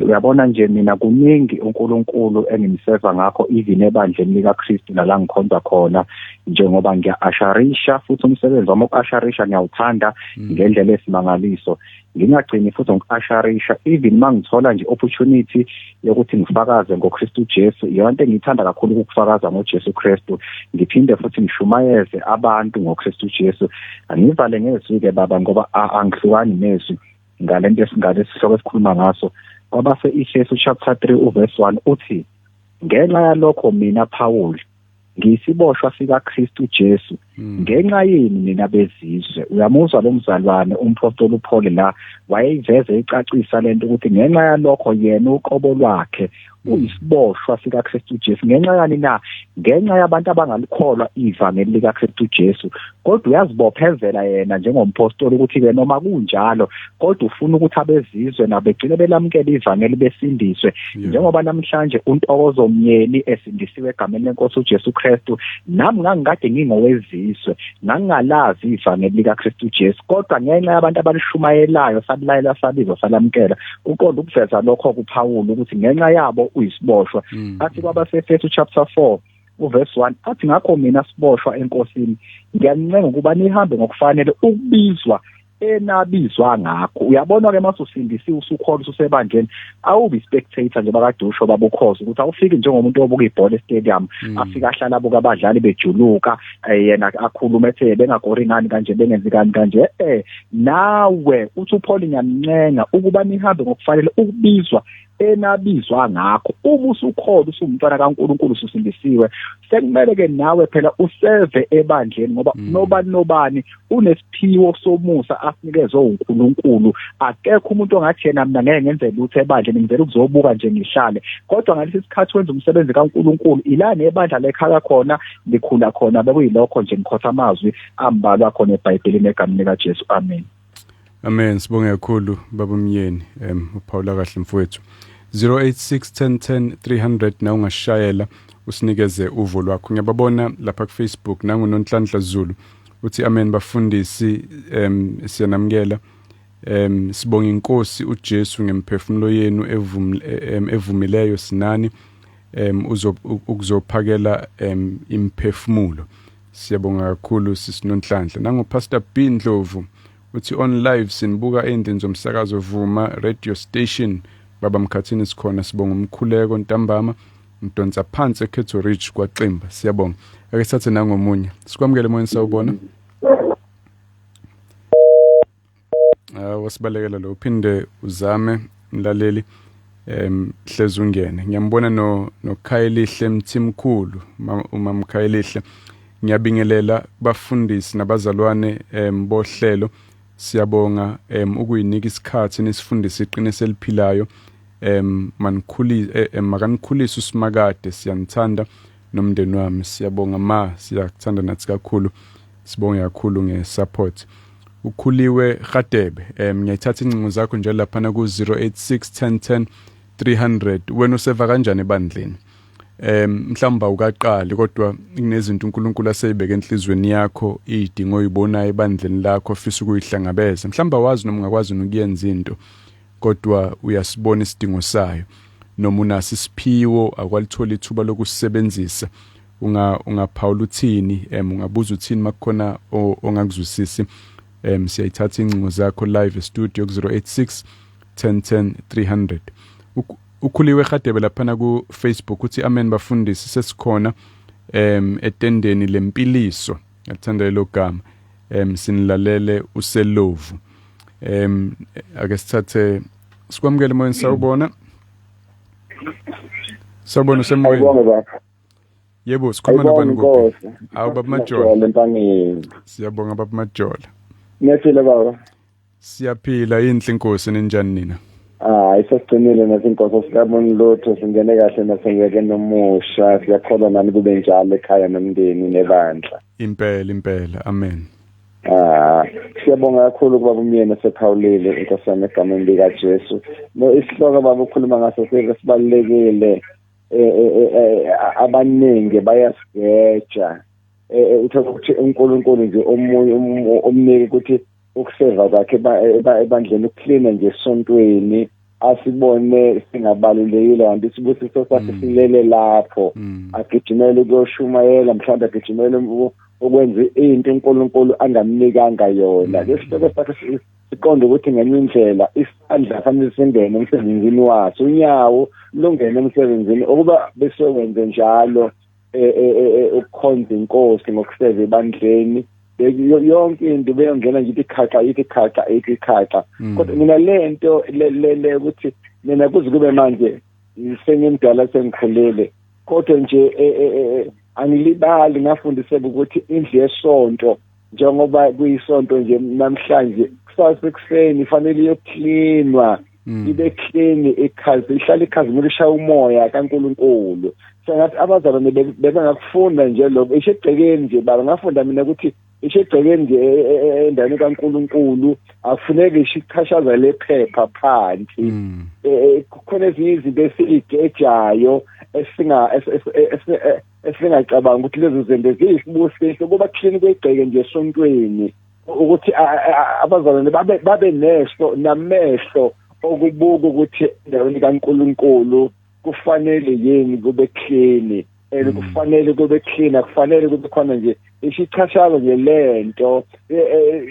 Uyabona nje mina kuningi uNkulunkulu engimseva ngakho even ebandleni likaKristu nala ngikhonza khona, njengoba ngiya-asharisha futhi umsebenzi wami woku-asharisha ngiyawuthanda ngendlela esimangaliso. Ngingagcini futhi ngoku-asharisha, even mangithola nje opportunity yokuthi ngifakaze ngoKristu Jesu, iyona into engiyithanda kakhulu ukufakaza ngoJesu Kristu, ngiphinde futhi ngishumayeze abantu ngoKristu Jesu. Angivale ngezwi-ke baba, ngoba angihlukani nezwi ngalento esingalesihloko esikhuluma ngaso. Kwabase Efesu chapter 3 uverse 1 uthi, ngenxa yalokho mina Paul ngiyisiboshwa sikaKristu Jesu ngenxa yini nina bezizwe. Uyamuzwa lo mzalwane umpostoli uPaul la wayeyiveze icacisa lento ukuthi ngenxa yalokho yena uqobo lwakhe uyisiboshwa sikaKristu Jesu. Ngenxa yani na? Ngenxa yabantu abangalikholwa ivangeli likaKristu Jesu. Kodwa uyazibophezela yena njengompostoli ukuthi ke noma kunjalo kodwa ufuna ukuthi abezizwe nabegcine belamukele ivangeli besindiswe. Njengoba namhlanje uNtokozo Myeni esindisiwe egameni lenkosi uJesu Kristu, nami ngangikade ngingowezizwe, ngangingalazi ivangeli likaKristu Jesu, kodwa ngenxa yabantu abalishumayelayo sabulayela sabizwa salamukela. Uqonda ukuveza lokho kuPaul ukuthi ngenxa yabo uyisiboshwa. Athi kwabaseEfesu chapter 4 uverse 1 athi, ngakho mina siboshwa enkosini ngiyancenga ukuba nihambe ngokufanele ukubizwa enabizwa ngakho. Uyabona ke masusindisiwe usukholwa usebandleni, awubi spectator nje bakadusho babukhoza ukuthi awufiki njengomuntu obuka ibhola estadium, afika ahlala abuka abadlali bejuluka, yena akhuluma ethe bengagori ngani kanje, bengenzi kani kanje. Nawe uthi uPaul ngiyancenga ukuba nihambe ngokufanele ukubizwa enabizwa ngakho. Uma usukholwa usumntwana kaNkuluNkulu ususindisiwe, sekumele ke nawe phela useve ebandleni, ngoba nobani nobani unesiphiwo somusa asinikezwe uNkulunkulu. Akekho umuntu ongathi yena mina ngeke ngenze lutho ebandleni, ngivela ukuzobuka nje ngihlale. Kodwa ngalesi sikhathi wenza umsebenzi kaNkuluNkulu, ila nebandla lekhaya khona likhula khona. Bekuyilokho nje, ngikhotha amazwi ambalwa khona eBhayibhelini egameni likaJesu. Amen.
Amen. Sibonge kakhulu baba Myeni. Uphawula kahle mfowethu. 086 10 10 300 na ungashayela usinikeze uvo lwakho. Ngiyababona lapha ku Facebook nangu Nonhlanhla Zulu uthi amen bafundisi, siyanamukela, sibonga inkosi uJesu ngemphefumulo yenu evumileyo sinani ukuzophakela imphefumulo. Siyabonga kakhulu sisinonhlanhla. Nangu Pastor B Ndlovu uthi on live sinibuka endlini zomsakazo Vuma radio station, baba Mkhathini sikhona, sibonga umkhuleko ntambama, ngidonsa phansi eKhetho Ridge kwaXimba. Siyabonga. Ake sithathe nangomunye, sikwamukele moyeni. Sawubona. Wasibalekela lo, uphinde uzame mlaleli, hlezi ungene. Ngiyambona no noKhayelihle Mthimkhulu, umama Khayelihle, ngiyabingelela bafundisi nabazalwane bohlelo, siyabonga ukuyinika isikhathi nisifundise iqiniso eliphilayo. Manikhuli makanikhulise usimakade, siyanithanda nomndeni wami. Siyabonga ma, siyakuthanda nathi kakhulu, sibonge kakhulu ngesupport. Ukhuliwe Khadebe, ngiyayithatha incingo zakho nje lapha ku 086 10 10 300. Wena useva kanjani ebandleni? Mhlawumbe awukaqali, kodwa kunezinto uNkulunkulu aseyibeke enhlizweni yakho, idingo oyibonayo ebandleni lakho ofisa ukuyihlangabeza. Mhlawumbe awazi noma ungakwazi ukuyenza into, kodwa uyasibona isidingo sayo, noma unaso isiphiwo akwalithola ithuba lokusebenzisa. Ungaphawula uthini? Ungabuza uthini makukhona ongakuzwisisi? Siyayithatha incingo zakho live studio ku 086 10 10 300. Ukhuliwe Khadebe laphana ku Facebook uthi amen bafundisi, sesikhona etendeni lempiliso, ngiyathanda lelo gama, sinilalele uselovu. Ake sithathe, sikwamukele moyeni. Sawubona, sawubona, usemoyeni.
Ayibonge baba.
Yebo, sikhuluma nobani, kuphi? Awu baba Majola.
Empangeni.
Siyabonga baba Majola.
Niyaphila baba?
Siyaphila, inhle inkosi, ninjani nina?
Hayi, sesigcinile nathi inkosi, sikaboni lutho, singene kahle nasengeke nomusha, siyakholwa nani kube njalo ekhaya nomndeni nebandla.
Impela impela, amen.
Siyabonga kakhulu kubaba uMyeni osephawulile, inkosi yami, egameni likaJesu. No isihloko baba ukhuluma ngaso sibalulekile. Abaningi bayasigeja, uthola ukuthi uNkulunkulu nje omunye omnike ukuthi Ukuseva kwakhe ebandleni, ukuklina nje esontweni, asibone singabalulekile, kanti isibusiso sakhe silele lapho. Agijimele ukuyoshumayela, mhlawumbe agijimele ukwenza into uNkulunkulu angamnikanga yona. Lesihloko sakhe siqonde ukuthi ngenye indlela isandla fanele singene emsebenzini waso, unyawo lungene emsebenzini, ukuba besokwenze njalo ukukhonza inkosi ngokuseva ebandleni. Yonke into beyongena nje ikhaxa, ithi khaxa, ithi khaxa. Kodwa mina lento le ukuthi mina kuze kube manje sengimdala, sengikhulile, kodwa nje angilibali ngafundiseka ukuthi indlu yesonto, njengoba kuyisonto nje namhlanje, kusasa ekuseni fanele iyoklinwa, ibe clean, ikhazi ihlala ikhazimula, ishaya umoya kaNkuluNkulu. Sengathi abazalwane bebengakufunda nje lokho isho egcekeni nje. Baba, ngafunda mina ukuthi isho egcekeni nje endaweni kaNkuluNkulu akufuneki isho ichashaza lephepha phansi. Kukhona ezinye izinto esiyigejayo esingacabanga ukuthi lezo zinto ziyisibusiso, kuba clean kwegceke nje esontweni, ukuthi abazalwane babe neso namehlo okubuka ukuthi endaweni kaNkuluNkulu kufanele yini kube clean, and kufanele kube clean, akufanele kube khona nje ishichashazo nje lento.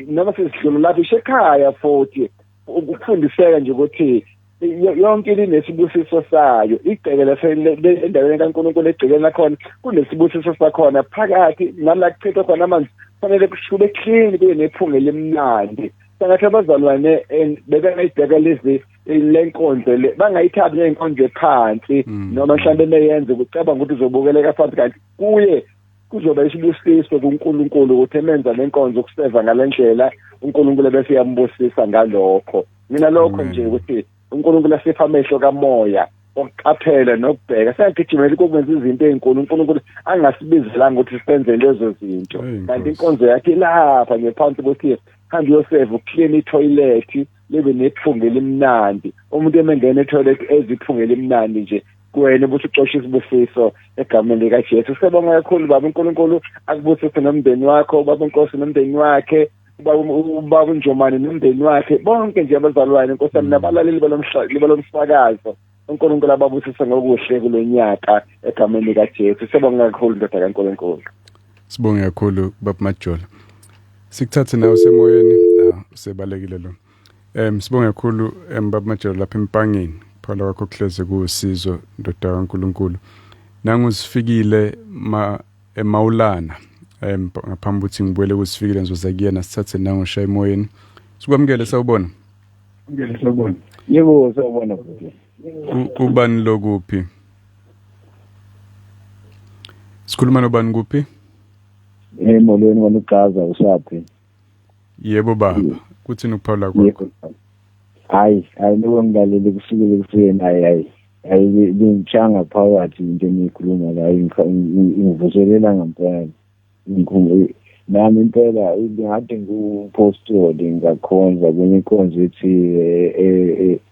Noma sesidlula lapho ishekhaya futhi ukufundiseka nje ukuthi yonke inesibusiso sayo. Igceke endaweni kaNkuluNkulu, egcekeni lakhona kunesibusiso sakhona phakathi, nala kuchithwa khona amanzi kufanele kushube clean, kube nephunga elimnandi. Sengathi abazalwane bebengayibheka lezi lenkonzo le, bangayithathi njengenkonzo ephansi, noma mhlawumbe beyenze ukucabanga ukuthi uzobukeleka phansi, kanti kuye kuzoba isibusiso kuNkulunkulu ukuthi emenza lenkonzo ukuseva ngalendlela, uNkulunkulu bese uyambusisa ngalokho. Mina lokho nje ukuthi uNkulunkulu asipha amehlo kamoya okuqaphela nokubheka, siyagijimela ukwenza izinto ezinkulu uNkulunkulu angasibizelanga ukuthi senze lezo zinto, kanti inkonzo yakhe lapha nje phansi ukuthi hamba uyoseva, uclean itoilet libe nephunga elimnandi, umuntu emengena etoilet eziphunga elimnandi nje kuwena ukuthi uxoshe isibusiso egameni likaJesu. Siyabonga kakhulu baba, uNkulunkulu akubusise nomndeni wakho, baba uNkosi nomndeni wakhe, ubaba uNjomane nomndeni wakhe, bonke nje abazalwane, Nkosi yami, nabalaleli balomsakazo, uNkulunkulu ababusise ngokuhle kulonyaka egameni likaJesu. Siyabonga kakhulu ndoda kaNkulunkulu.
Sibonge kakhulu baba Majola. Sikuthathe nawe semoyeni, usebalekile lo. Sibonge kakhulu baba Majola lapha eMpangeni. Phala kwakho kuhleze kuwusizo ndoda kaNkulunkulu. Nangu sifikile ma eMaulana. Ngaphambi ukuthi ngibuyele kusifikile ngizoza kuyena, sithathe nangu shaya emoyeni. Sikwamukele, sawubona.
Ngeke sawubona. Yebo, sawubona.
Ubani lokuphi? Sikhuluma nobani kuphi?
Molweni kwaNugaza, usaphi?
Yebo baba, kuthini ukuphawula kwakho?
Hayi, hayi lokho ngilalele kusukela ekuseni, hayi hayi. Hayi ngishanga phakathi into eniyikhuluma la, ingivuselela ngempela. Nami impela ngade ngumpostoli ngakhonza kwenye inkonzo ethi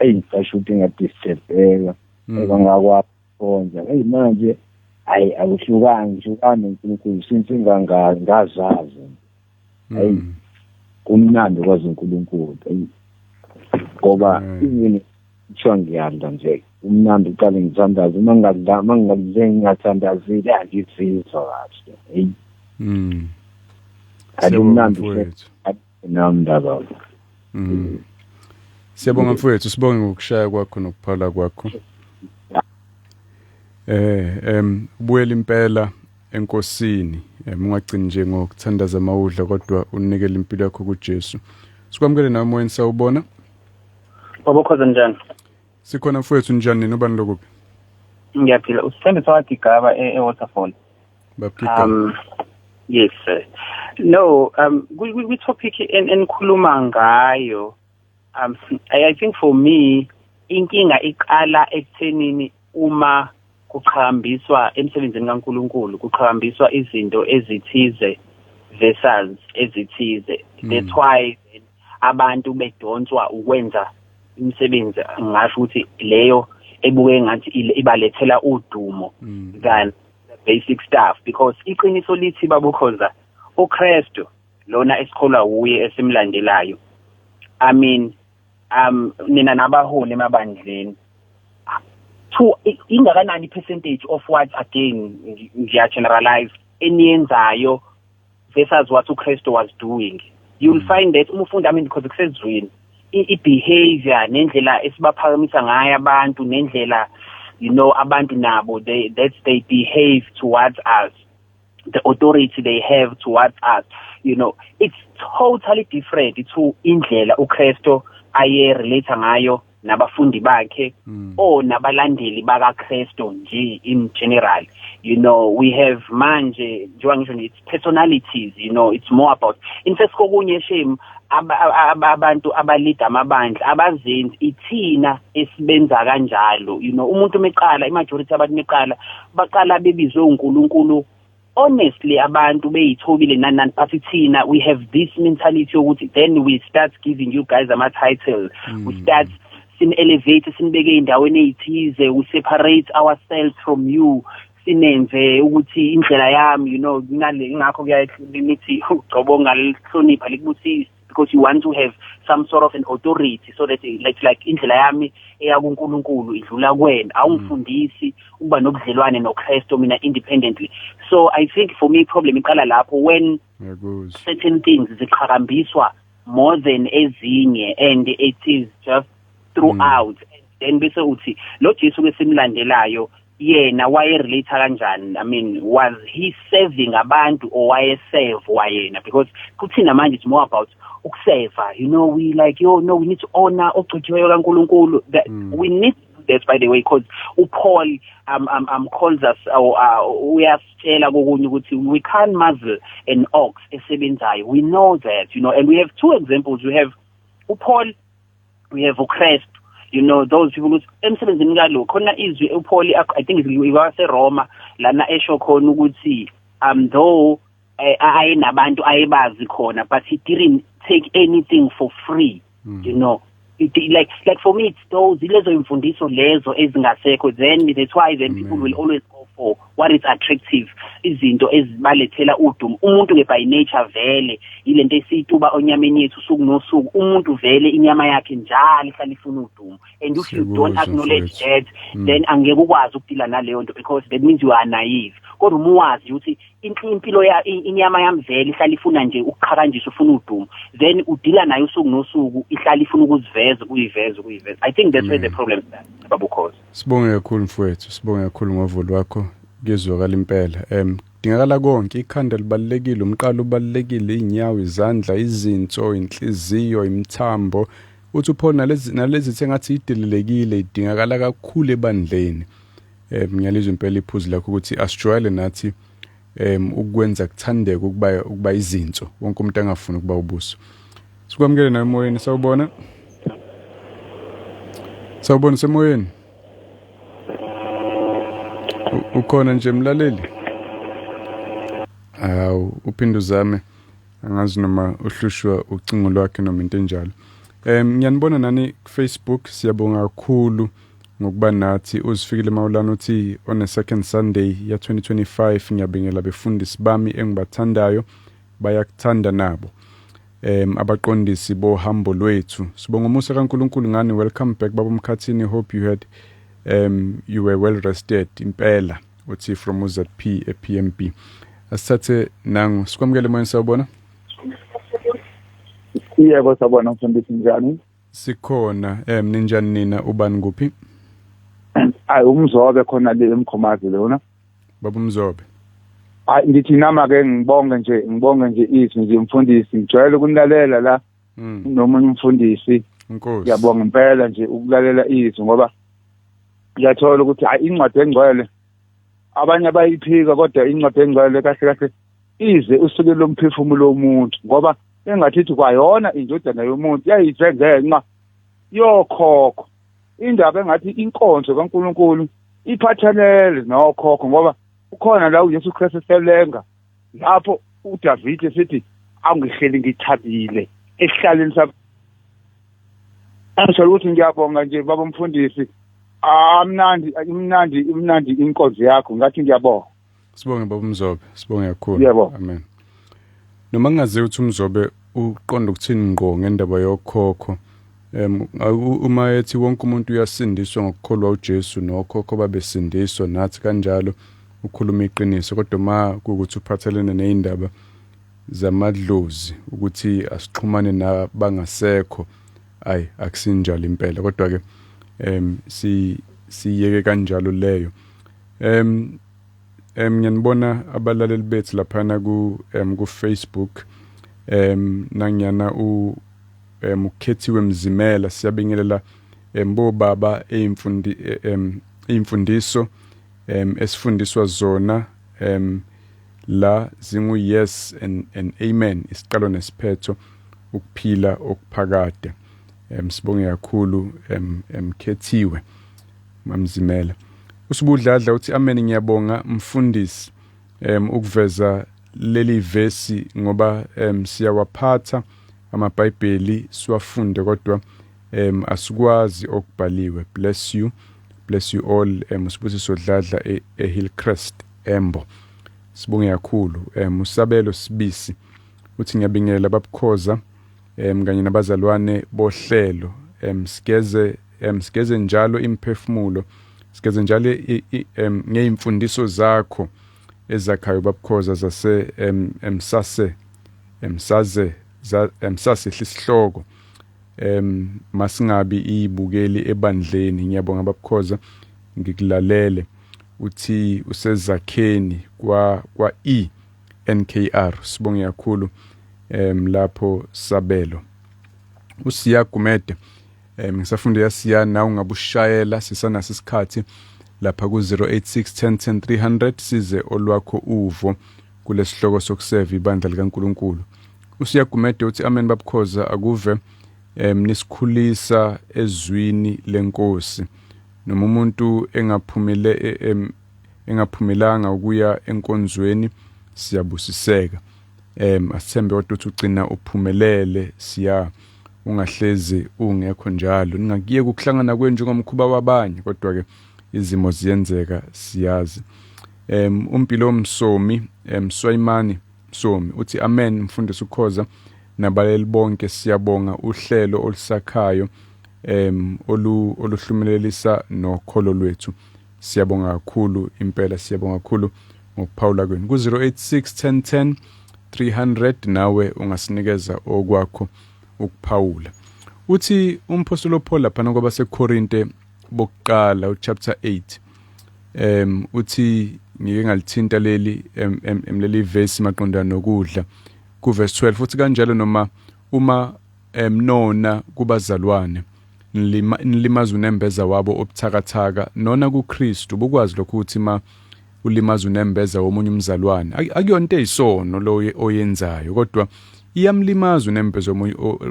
eyi ngisasho ukuthi ngadisturbeka engangakwakhonza. Eyi manje hayi akuhlukani, ngihlukani noNkulunkulu since ngazazi. Hayi kumnandi kwazi uNkulunkulu. Ngoba even kuthiwa ngiyadla nje umnandi, uqale ngithandaze, uma ngingadla, uma ngingadle ngingathandazile angizizwa kahle. Hey. Akumnandi nami ndaba.
Siyabonga mfowethu, sibonge ngokushaya kwakho nokuphala kwakho. Ubuyela impela enkosini, ungagcini nje ngokuthandaza mawudla kodwa unikele impilo yakho kuJesu. Sikwamukele nawe moyeni, sawubona.
Baba Khoza, njani?
Sikhona mfowethu, njani nobani lokuphi?
Ngiyaphila. Usithembiso waGigaba eWaterfall.
Babugigaba.
Yes sir. No, kwi topic enikhuluma ngayo, I think for me inkinga iqala ekuthenini uma kuqhakambiswa emsebenzini kaNkuluNkulu, kuqhakambiswa izinto ezithize versus ezithize. That's why abantu bedonswa ukwenza imisebenzi, ngisho ukuthi leyo ebuke ngathi ibalethela udumo than the basic stuff, because iqiniso lithi babukhoza uKristu Lona esikholwa uye esimlandelayo. I mean, nina nabaholi emabandleni, to ingakanani percentage of what, again ngiya generalize, eniyenzayo versus what uKristu was doing? You'll find that uma ufunda, I mean, because kusezwini, i-behavior nendlela esibaphakamisa ngayo abantu, nendlela abantu nabo they behave towards us, the authority they have towards us, it's totally different to indlela uKristu aye relate ngayo nabafundi bakhe or nabalandeli bakaKristu nje in general. We have manje, njengoba ngisho, it's personalities, it's more about, in fact, kokunye, shame, abantu abalida amabandla abazenzi, ithina esibenza kanjalo. Umuntu meqala, i-majority abantu meqala, baqala bebizwe uNkulunkulu honestly, abantu beyithobile nani nani, but thina we have this mentality yokuthi then we start giving you guys ama titles, we start sin-elevate, sinibeke ey'ndaweni ey'thize, we separate ourselves from you, sinenze ukuthi indlela yami, nale ingakho kuyaye nithi ugcobo ngalihlonipha likubusise, because you want to have some sort of an authority so that like indlela yami eya kuNkulunkulu idlula kuwena, awungifundisi ukuba nobudlelwane noKristu mina independently. So I think for me problem iqala lapho, when
Ngiyakuzwa.
Certain things ziqhakambiswa more than ezinye, and it is just throughout. Then bese uthi lo Jesu kesimlandelayo yena waye relate kanjani? I mean, was he serving abantu or waye serve wayena? Because kuthina manje it's more about ukuseva. We like, yo, no, we need to honor ogcotshiweyo kaNkuluNkulu. That we need to do that, by the way, because uPaul calls us or uyasitshela kokunye ukuthi we can't muzzle an ox esebenzayo. We know that, and we have two examples. We have uPaul, we have uChrist, those people ukuthi emsebenzini kalo khona izwi uPaul, I think iwaseRoma lana, esho khona ukuthi though ayenabantu ayebazi khona, but he didn't take anything for free. Like for me it's those, ilezo imfundiso lezo ezingasekho. Then that's why then people will always go for what is attractive, izinto ezibalethela udumo. Umuntu ke by nature vele ilento esiyituba onyameni yethu usuku nosuku. Umuntu vele inyama yakhe njalo ihlala ifuna udumo, and if you don't
Siyakuzwa,
acknowledge
mfowethu.
that, then angeke ukwazi ukudila naleyo nto, because that means you are naive. Kodwa uma uwazi ukuthi impilo ya inyama yami vele ihlala ifuna nje ukuqhakanjiswa, ufuna udumo, then udila nayo usuku nosuku, ihlala ifuna ukuziveza, ukuyiveza, ukuyiveza. I think that's where the problem is, babukhosi.
Sibonge kakhulu mfowethu, sibonge kakhulu ngovo lwakho. Kuyezwakala impela. Dingakala konke, ikhanda libalekile, umqalo ubalekile, inyawo, izandla, izinso, inhliziyo, imithambo. Uthi uPaul nalezi sengathi idelelekile, idingakala kakhulu ebandleni. Ngiyalizwa impela iphuzu lakho ukuthi asijwayele nathi ukwenza kuthandeke ukuba izinso. Wonke umuntu angafuni ukuba ubuso. Sikwamukele nawe emoyeni, sawubona. Sawubona, semoyeni. Ukhona nje mlaleli? Awu, uphinde uzame, angazi noma uhlushwa ucingo lwakhe noma into enjalo. Ngiyanibona nani ku Facebook, siyabonga kakhulu ngokuba nathi. Uzifikile Mawulana uthi on a second Sunday ya 2025, ngiyabingela befundisi bami engibathandayo, bayakuthanda nabo. Abaqondisi bohambo lwethu. Sibonga umusa kaNkuluNkulu ngani. Welcome back, baba Mkhathini. Hope you were well rested impela. Uthi from uZP ePMB. Asithathe nangu, sikwamukele moyeni, sawubona.
Yebo, sabona mfundisi, njani?
Sikhona, ninjani nina, ubani, kuphi?
Ayi, umzobe khona le eMkhomazi lona.
Baba umzobe.
Hayi, ngithi nama ke ngibonge nje izwi nje mfundisi, ngijwayele ukunilalela la nomunye umfundisi.
Inkosi.
Ngiyabonga impela nje ukulalela izwi, ngoba ngiyathola ukuthi hayi, incwadi engcwele abanye abayiphika, kodwa incwadi engcwele kahle kahle ize usuke lomphefumulo womuntu, ngoba engathi kwayona indodana yomuntu yayize ngenxa yokhokho. Indaba engathi inkonzo kaNkuluNkulu iphathelele nokhokho, ngoba ukhona la uJesu Kristu eselenga lapho uDavid esithi angihleli ngithabile esihlaleni sami. Angisho ukuthi ngiyabonga nje baba mfundisi, amnandi, imnandi, imnandi inkonzo yakho, ngathi ngiyabonga.
Sibonge baba umzobe, sibonge kakhulu.
Yebo.
Amen. Noma ngingazi ukuthi uMzobe uqonda ukuthini ngqo ngendaba yokhokho. Uma ethi wonke umuntu uyasindiswa ngokukholwa uJesu nokhokho babesindiswa nathi kanjalo, ukhuluma iqiniso, kodwa uma kuwukuthi uphathelene nezindaba zamadlozi ukuthi asixhumane nabangasekho, ayi, akusinjalo impela. Kodwa ke siyeke kanjalo leyo. Ngiyanibona abalaleli bethu laphana ku Facebook, nangiyana u uKhethiwe Mzimela, siyabingelela bobaba eyimfundiso esifundiswa zona la zingu yes and amen, isiqalo nesiphetho, ukuphila okuphakade. Sibonge kakhulu, Khethiwe Mamzimela. Usibudladla uthi amen, ngiyabonga mfundisi ukuveza leli vesi, ngoba siyawaphatha amaBhayibheli siwafunde, kodwa asikwazi okubhaliwe. Bless you, bless you all. Usibusiso Dladla eHillcrest Embo, sibonge kakhulu. Usabelo Sibisi uthi ngiyabingelela babukhoza kanye nabazalwane bohlelo, sigeze njalo imphefumulo, sigeze njalo ngeyimfundiso zakho ezakhayo babukhoza zase emsase emsaze emsase isihloko, masingabi ibukeli ebandleni. Ngiyabonga babukhoza, ngikulalele. Uthi usezakheni kwa E NKR, sibonge kakhulu lapho Sabelo. Usiya Gumede, ngisafunda yasiya nawe ungabushayela, sisanaso isikhathi lapha ku 086 10 10 300, size olwakho uvo kulesihloko sokuseva ibandla likaNkuluNkulu. Usiya Gumede uthi amen babukhoza, akuve nisikhulisa ezwini lenkosi, noma umuntu engaphumile engaphumelanga ukuya enkonzweni, siyabusiseka. Asithembe kodwa ukuthi ugcina uphumelele, siya ungahlezi ungekho njalo, ningakuyeki ukuhlangana kwenu njengomkhuba wabanye, kodwa ke izimo ziyenzeka, siyazi. Umpilo Msomi, Swayimani Msomi uthi amen mfundisi ukhoza nabaleli bonke, siyabonga uhlelo olusakhayo oluhlumelelisa nokholo lwethu, siyabonga kakhulu impela, siyabonga kakhulu ngokuphawula kwenu ku 086 10 10 300. Nawe ungasinikeza okwakho ukuphawula. Uthi umpostoli Paul lapha kwabaseKorinte bokuqala uchapter 8, uthi ngike ngalithinta leli verse maqondana nokudla ku verse 12, futhi kanjalo noma uma nona kubazalwane nilimaza unembeza wabo obuthakathaka, nona kuKristu. Bukwazi lokhu ukuthi ma ulimaza unembeza womunye umzalwane akuyonto eyisono lo oyenzayo, kodwa iyamlimaza unembeza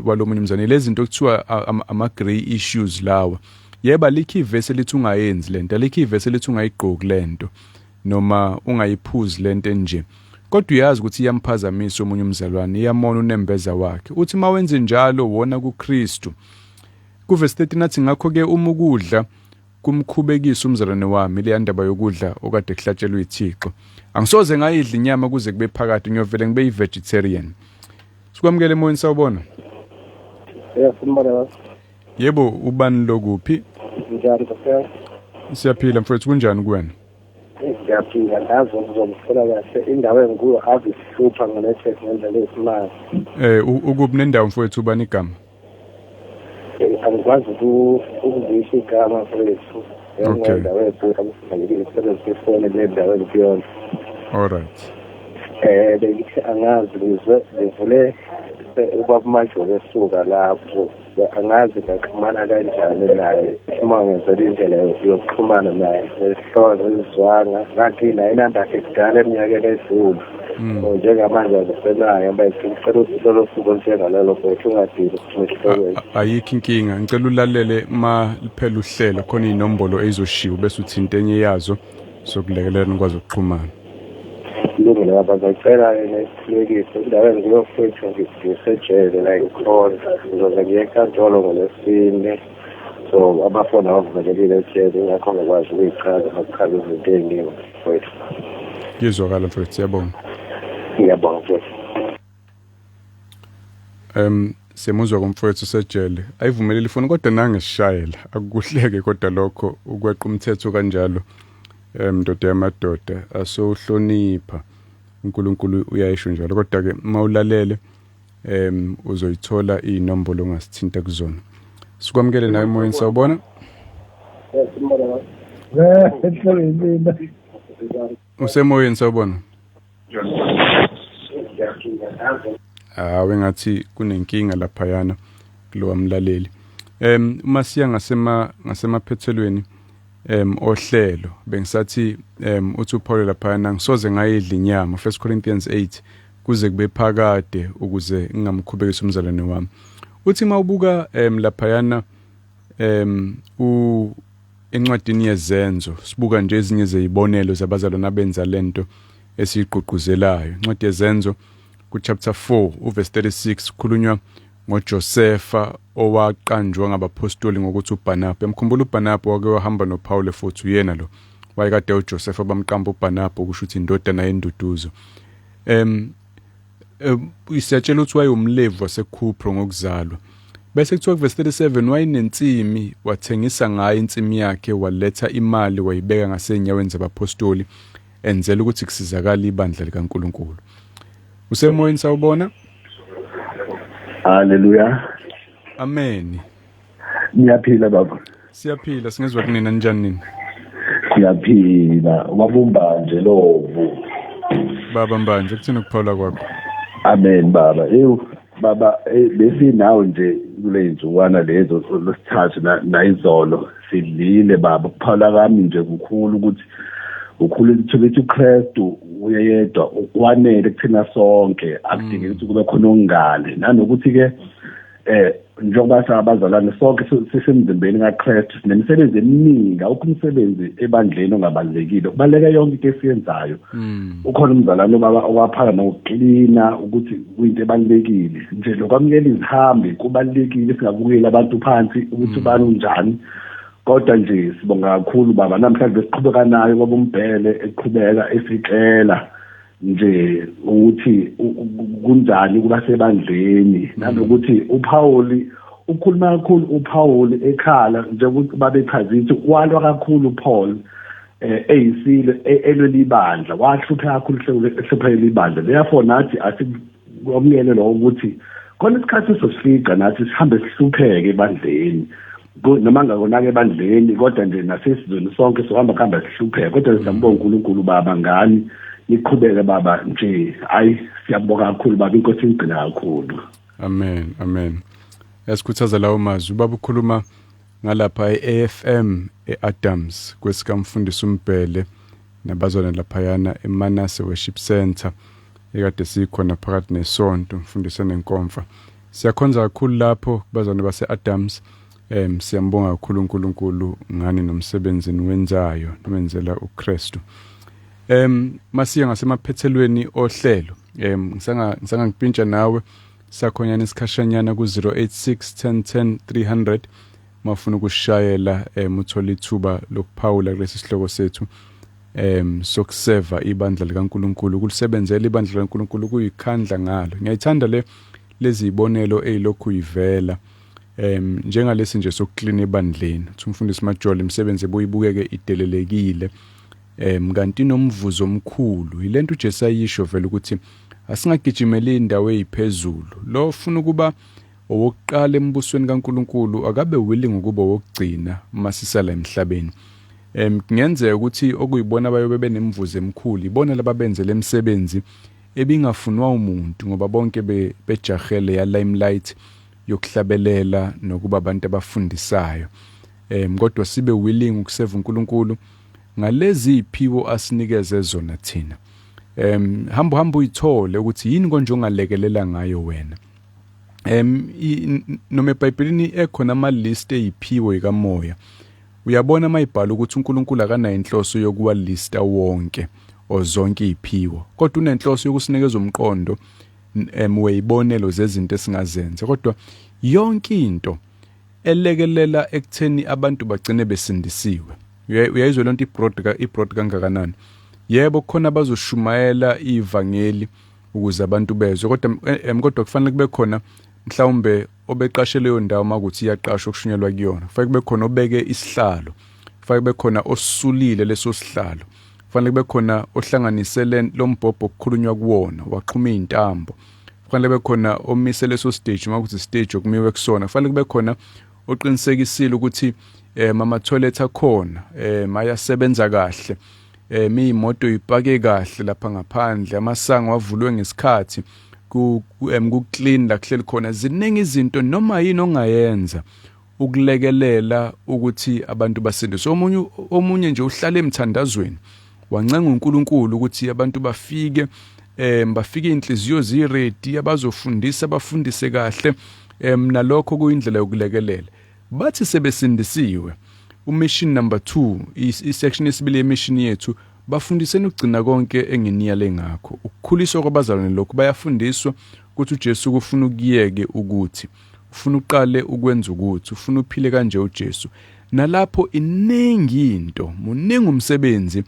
walomunye umzalwane. Lezi zinto kuthiwa ama grey issues lawa. Yeba likho ivesi elithi ungayenzi lento, alikho ivesi elithi ungayigqoki lento noma ungayiphuzi lento enje, kodwa uyazi ukuthi iyamphazamisa omunye umzalwane, iyamona unembeza wakhe. Uthi mawenze njalo wona kuKristu. Kuvesi 13 athi ngakho ke uma ukudla kumkhubekisa umzalwane wami, le ndaba yokudla okade kuhlatshelwe ithixo, angisoze ngayidla inyama kuze kube phakathi, ngiyovele ngibe yi-vegetarian. Sikwamukele emoyeni, sawubona.
Yes, mbona.
Yebo, ubani lokuphi?
Njani Nkosi?
Siyaphila mfowethu, kunjani kuwena?
Ngiyaphila, ngazi ngizomthola kahle. Indawo engikuyo ave isihlupha nge-network ngendlela eyisimanga.
Ukuphi nendawo mfowethu, ubani igama?
Angikwazi ukuzisho igama mfowethu.
Okay.
Indawo ebhuka kufanele isebenzise ifoni le ndawo engikuyona.
All right.
Bengithi angazi, ngizwe ngivule ubaba uMajolo esuka lapho, angazi ngaxhumana kanjani naye, uma ngenzela indlela yokuxhumana naye nesihloko ngizwanga ngagcina inamba yakhe kudala eminyakeni edlule. Njengamanje angisenayo, ngicela lolo suku olunjengalolo mfowethu, ungadini ukuphuma esihlokweni.
Ayikho inkinga, ngicela ulalele ma liphela uhlelo, khona iy'nombolo ey'zoshiwo bese uthinta enye yazo, sokulekelela nikwazi ukuxhumana.
Kulungile baba, ngiyacela-ke nesikhulekise indawo engikuyofethu, ngisejele la ngikhona, ngizoze ngiye enkantolo ngolwesine, so amafoni awavumelekile ejele, ingakho ngikwazi ukuyichaza nokuchaza izinto ey'ningi mfowethu.
Kuyezwakala mfowethu, siyabonga.
Ngiyabonga mfowethu.
Siyamuzwa komfowethu sejele ayivumeleli ifoni kodwa nangesishayela akukuhleke, kodwa lokho ukweqa umthetho kanjalo, ndoda yamadoda, asowuhlonipha uNkulunkulu uyayisho njalo. Kodwa ke mawulalele uzoyithola inombolo ongasithinta kuzona. Sikwamukele nawe emoyeni, sawubona. Usemoyeni, sawubona. Hawe, ngathi kunenkinga laphayana kulowa mlaleli. Uma siya ngasemaphethelweni ohlelo, bengisathi uthi uPaul laphayana, ngisoze ngayidla inyama, 1 Corinthians 8, kuze kube phakade, ukuze ngingamkhubekisi umzalwane wami. Uthi mawubuka laphayana u encwadini yeZenzo, sibuka nje ezinye zezibonelo zabazalwane abenza lento esiyigqugquzelayo. Incwadi yeZenzo ku chapter 4 uverse 36, kukhulunywa ngoJosepha owaqanjwa ngabapostoli ngokuthi uBarnaba. Uyamkhumbula uBarnaba wake wahamba noPaul, futhi uyena lo wayekade uJosepha bamqamba uBarnaba, kusho ukuthi indodana yenduduzo. Isiyatshela ukuthi wayewumlevi waseKhupro ngokuzalwa. Bese kuthiwa kuverse 37 wayenensimi, wathengisa ngayo insimi yakhe, waletha imali, wayibeka ngasenyaweni zabapostoli, enzela ukuthi kusizakala ibandla likaNkulunkulu. Usemoyeni, sawubona.
Haleluya.
Amen.
Niyaphila, baba?
Siyaphila, singezwa kunina, njani nini?
Siyaphila. Wabumba nje lovu.
Baba Mbanje, kuthini ukuphawula kwakho?
Amen, baba. Ew baba, besinawe nje kule insukwana lezo losithathu nayizolo sidlile, baba. Ukuphawula kwami nje kukhulu ukuthi ukhulu ukuthi uKristu uyedwa ukwanele kuthina sonke, akudingeki ukuthi kube khona okungale, nanokuthi ke njengoba sabazalwane sonke sisemzimbeni kaKristu, sinemisebenzi eminingi. Awukho umsebenzi ebandleni ongabalulekile, kubaluleke yonke into esiyenzayo. Ukhona umzalwane ubaba owaphaka nokuklina ukuthi kuyinto ebalulekile nje, lokwamukela izihambi kubalulekile, singabukeli abantu phansi ukuthi ubani unjani. Kodwa nje sibonga kakhulu, baba, namhlanje siqhubeka nayo baba uMbhele eqhubeka esitshela nje ukuthi kunjani kuba sebandleni, nanokuthi uPaul ukhuluma kakhulu, uPaul ekhala njengokuthi babechaza ukuthi walwa kakhulu uPaul, eyisile elwela ibandla, wahlupha kakhulu ehluphekela ibandla. Therefore nathi asikwamukele lokho ukuthi khona isikhathi sosifika nathi sihambe sihlupheke ebandleni, noma ngakonake ebandleni, kodwa nje nasesizweni sonke sohamba kuhamba sihlupheke. Kodwa siyambonga uNkulunkulu, baba, ngani. Niqhubeke, baba, nje hayi, siyabonga kakhulu, baba, inkosi ingcina kakhulu.
Amen, amen. Yasikhuthaza lawo mazwi, baba. Ukhuluma ngalapha e-AFM e-Adams kwesikamfundisi uMbhele nabazwana laphayana eManase Worship Center ekade sikhona phakathi nesonto, mfundisi nenkomfa. Siyakhonza kakhulu lapho kubazwane base-Adams. Siyambonga kakhulu uNkulunkulu ngani nomsebenzi niwenzayo, niwenzela uKristu. Masiya ngasemaphethelweni ohlelo. Ngisanga ngipintsha nawe sakhonyana isikhashanyana ku 086 10 10 300, mafuna ukushayela, uthola ithuba lokuphawula kulesi sihloko sethu sokuseva ibandla likaNkulunkulu, ukulisebenzela ibandla likaNkulunkulu, kuyikhandla ngalo. Ngiyayithanda le lezi ibonelo ezilokhu ivela, njengalesi nje sokuklina ebandleni. Uthi umfundisi Majolo imisebenzi ebuyibukeke idelelekile, kanti nomvuzo omkhulu. Yilento uJesu ayisho vele ukuthi asingagijimeli indawo eziphezulu. Lo ufuna ukuba owokuqala embusweni kaNkulunkulu akabe willing ukuba owokugcina masisala emhlabeni. Kungenzeka ukuthi okuyibona bayobe benemvuzo emkhulu ibona lababenzele emsebenzi ebingafunwa umuntu, ngoba bonke bejahele ya limelight yokuhlabelela nokuba abantu abafundisayo. Kodwa sibe willing ukuseva uNkulunkulu ngalezi iphiwo asinikeze zona thina. Hamba hamba uyithole ukuthi yini konje ongalekelela ngayo wena. Noma eBhayibhelini ekhona ama list eyiphiwo ikamoya, uyabona mayibhala ukuthi uNkulunkulu akanayo inhloso yokuwa lista wonke o zonke iziphiwo, kodwa unenhloso yokusinikeza umqondo weyibonelo zezinto esingazenza. Kodwa yonke into elekelela ekutheni abantu bagcine besindisiwe, uyayizwa lonto, i-broad kangakanani. Yebo, kukhona abazoshumayela ivangeli ukuze abantu bezwe, kodwa kufanele kube khona Mhlawumbe obeqashe leyo ndawo, makuthi iyaqashwa okushunyelwa kuyona, kufanele kube khona obeke isihlalo, kufanele kube khona osulile leso sihlalo, kufanele kube khona ohlanganise lo mbhobho okukhulunywa kuwona, waxhuma izintambo, kufanele kube khona omise leso stage makuthi stage okumiwe kusona, kufanele kube khona oqinisekisile ukuthi ama toilet akhona ayasebenza kahle, imoto ipake kahle lapha ngaphandle, amasango avulwe ngesikhathi, ku clean la kuhleli khona. Ziningi izinto noma yini ongayenza ukulekelela ukuthi abantu basindiswe. Omunye nje uhlale emthandazweni, wancenga uNkulunkulu ukuthi abantu bafike, bafike inhliziyo ziready, abazofundisa bafundise kahle, nalokho kuyindlela yokulekelela. Bathi sebesindisiwe, umission number 2, i-section yesibili yemission yethu, bafundiseni ukugcina konke enginiyale ngakho. Ukukhuliswa kwabazalwane lokhu, bayafundiswa ukuthi uJesu kufuna ukuyeke ukuthi ufuna uqale ukwenza ukuthi ufuna uphile kanje uJesu. Nalapho iningi into, muningi umsebenzi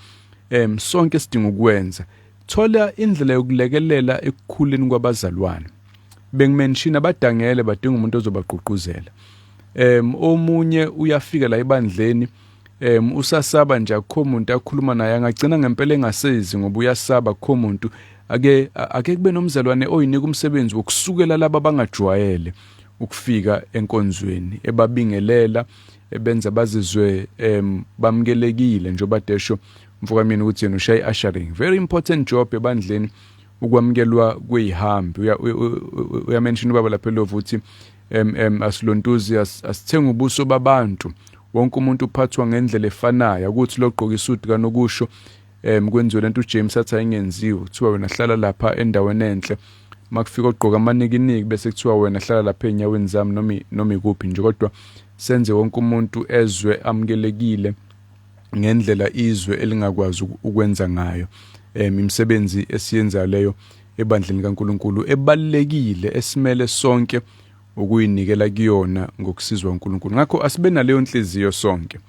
sonke sidinga ukwenza. Thola indlela yokulekelela ekukhuleni kwabazalwane. Bengimention abadangele badinga umuntu ozobagqugquzela. Omunye uyafika la ebandleni, usasaba nje, akukho umuntu akhuluma naye, angagcina ngempela engasezi ngoba uyasaba, akukho umuntu. Ake kube nomzalwane oyinika umsebenzi wokusukela laba abangajwayele ukufika enkonzweni, ebabingelela, ebenza bazizwe bamukelekile. Njengoba desho mfokamini ukuthi yena ushaye ushering, very important job ebandleni, ukwamukelwa kweyihambi. Uyamention ubaba lapha elovu ukuthi asilontuzi, asithenga ubuso babantu, wonke umuntu uphathwa ngendlela efanayo, ukuthi logqoka isudu kanokusho kwenziwe lento uJames athi ayingenziwe, kuthiwa wena hlala lapha endaweni enhle, makufika ogqoka amanikiniki bese kuthiwa wena hlala lapha enyaweni zami noma ikuphi nje, kodwa senze wonke umuntu ezwe amukelekile ngendlela izwe elingakwazi ukwenza ngayo. Imisebenzi esiyenza leyo ebandleni kaNkuluNkulu ebalekile, esimele sonke ukuyinikela kuyona ngokusizwa uNkulunkulu. Ngakho asibe naleyo nhliziyo sonke.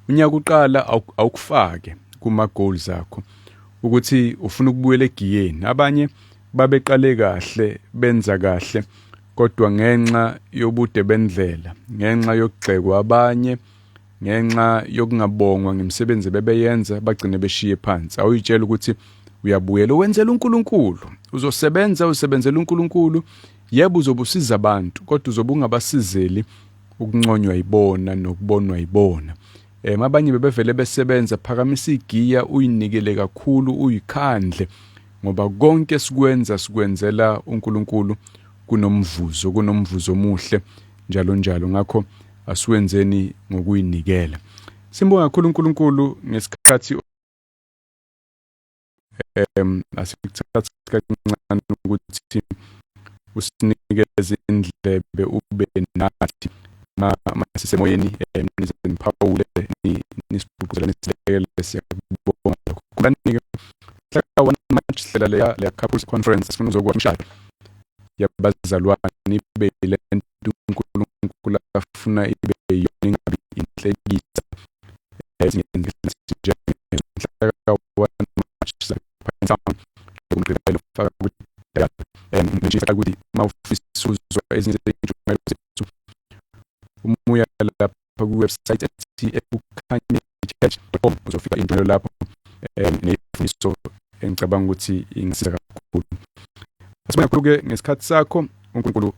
Unyaka uqala, awukufake kuma goals akho ukuthi ufuna ukubuyela egiyeni. Abanye babeqale kahle, benza kahle, kodwa ngenxa yobude bendlela, ngenxa yokugxekwa abanye, ngenxa yokungabongwa ngemisebenzi bebeyenza, bagcine beshiye phansi. Awuyitshela ukuthi uyabuyela, wenzela uNkulunkulu, uzosebenza, usebenzela uNkulunkulu. Yebo, uzobusiza abantu, kodwa uzobe ungabasizeli ukunconywa yibona nokubonwa yibona. Abanye bebevele besebenza, phakamisa igiya, uyinikele kakhulu, uyikhandle, ngoba konke sikwenza sikwenzela uNkulunkulu, kunomvuzo, kunomvuzo omuhle njalo njalo. Ngakho asiwenzeni ngokuyinikela. Simbonga kakhulu uNkulunkulu ngesikhathi asikuthatha kancane ukuthi usinikeze indlebe, ube nathi masisemoyeni, nize niphawule, nisigqugquzele, nisilekelele, siyakubonga lokho. Khumbulani-ke mhla ka-1 March sihlela leya couples conference, sifuna uzokwazi imishado yabazalwane ibe le nto uNkulunkulu afuna ibe yiyona, ingabi inhlekisa. Mhla ka-1 March Town ngomgqibelo, faka kwi ukuthi uma ufisa uzwa ezinye zezintshumayelo zethu, umuya lapha kwi-website ethi ekukhanyechurch.com, uzofika intshumayelo lapho neyifundiso engicabanga ukuthi ingasiza kakhulu. Asibonge kakhulu-ke ngesikhathi sakho. uNkulunkulu.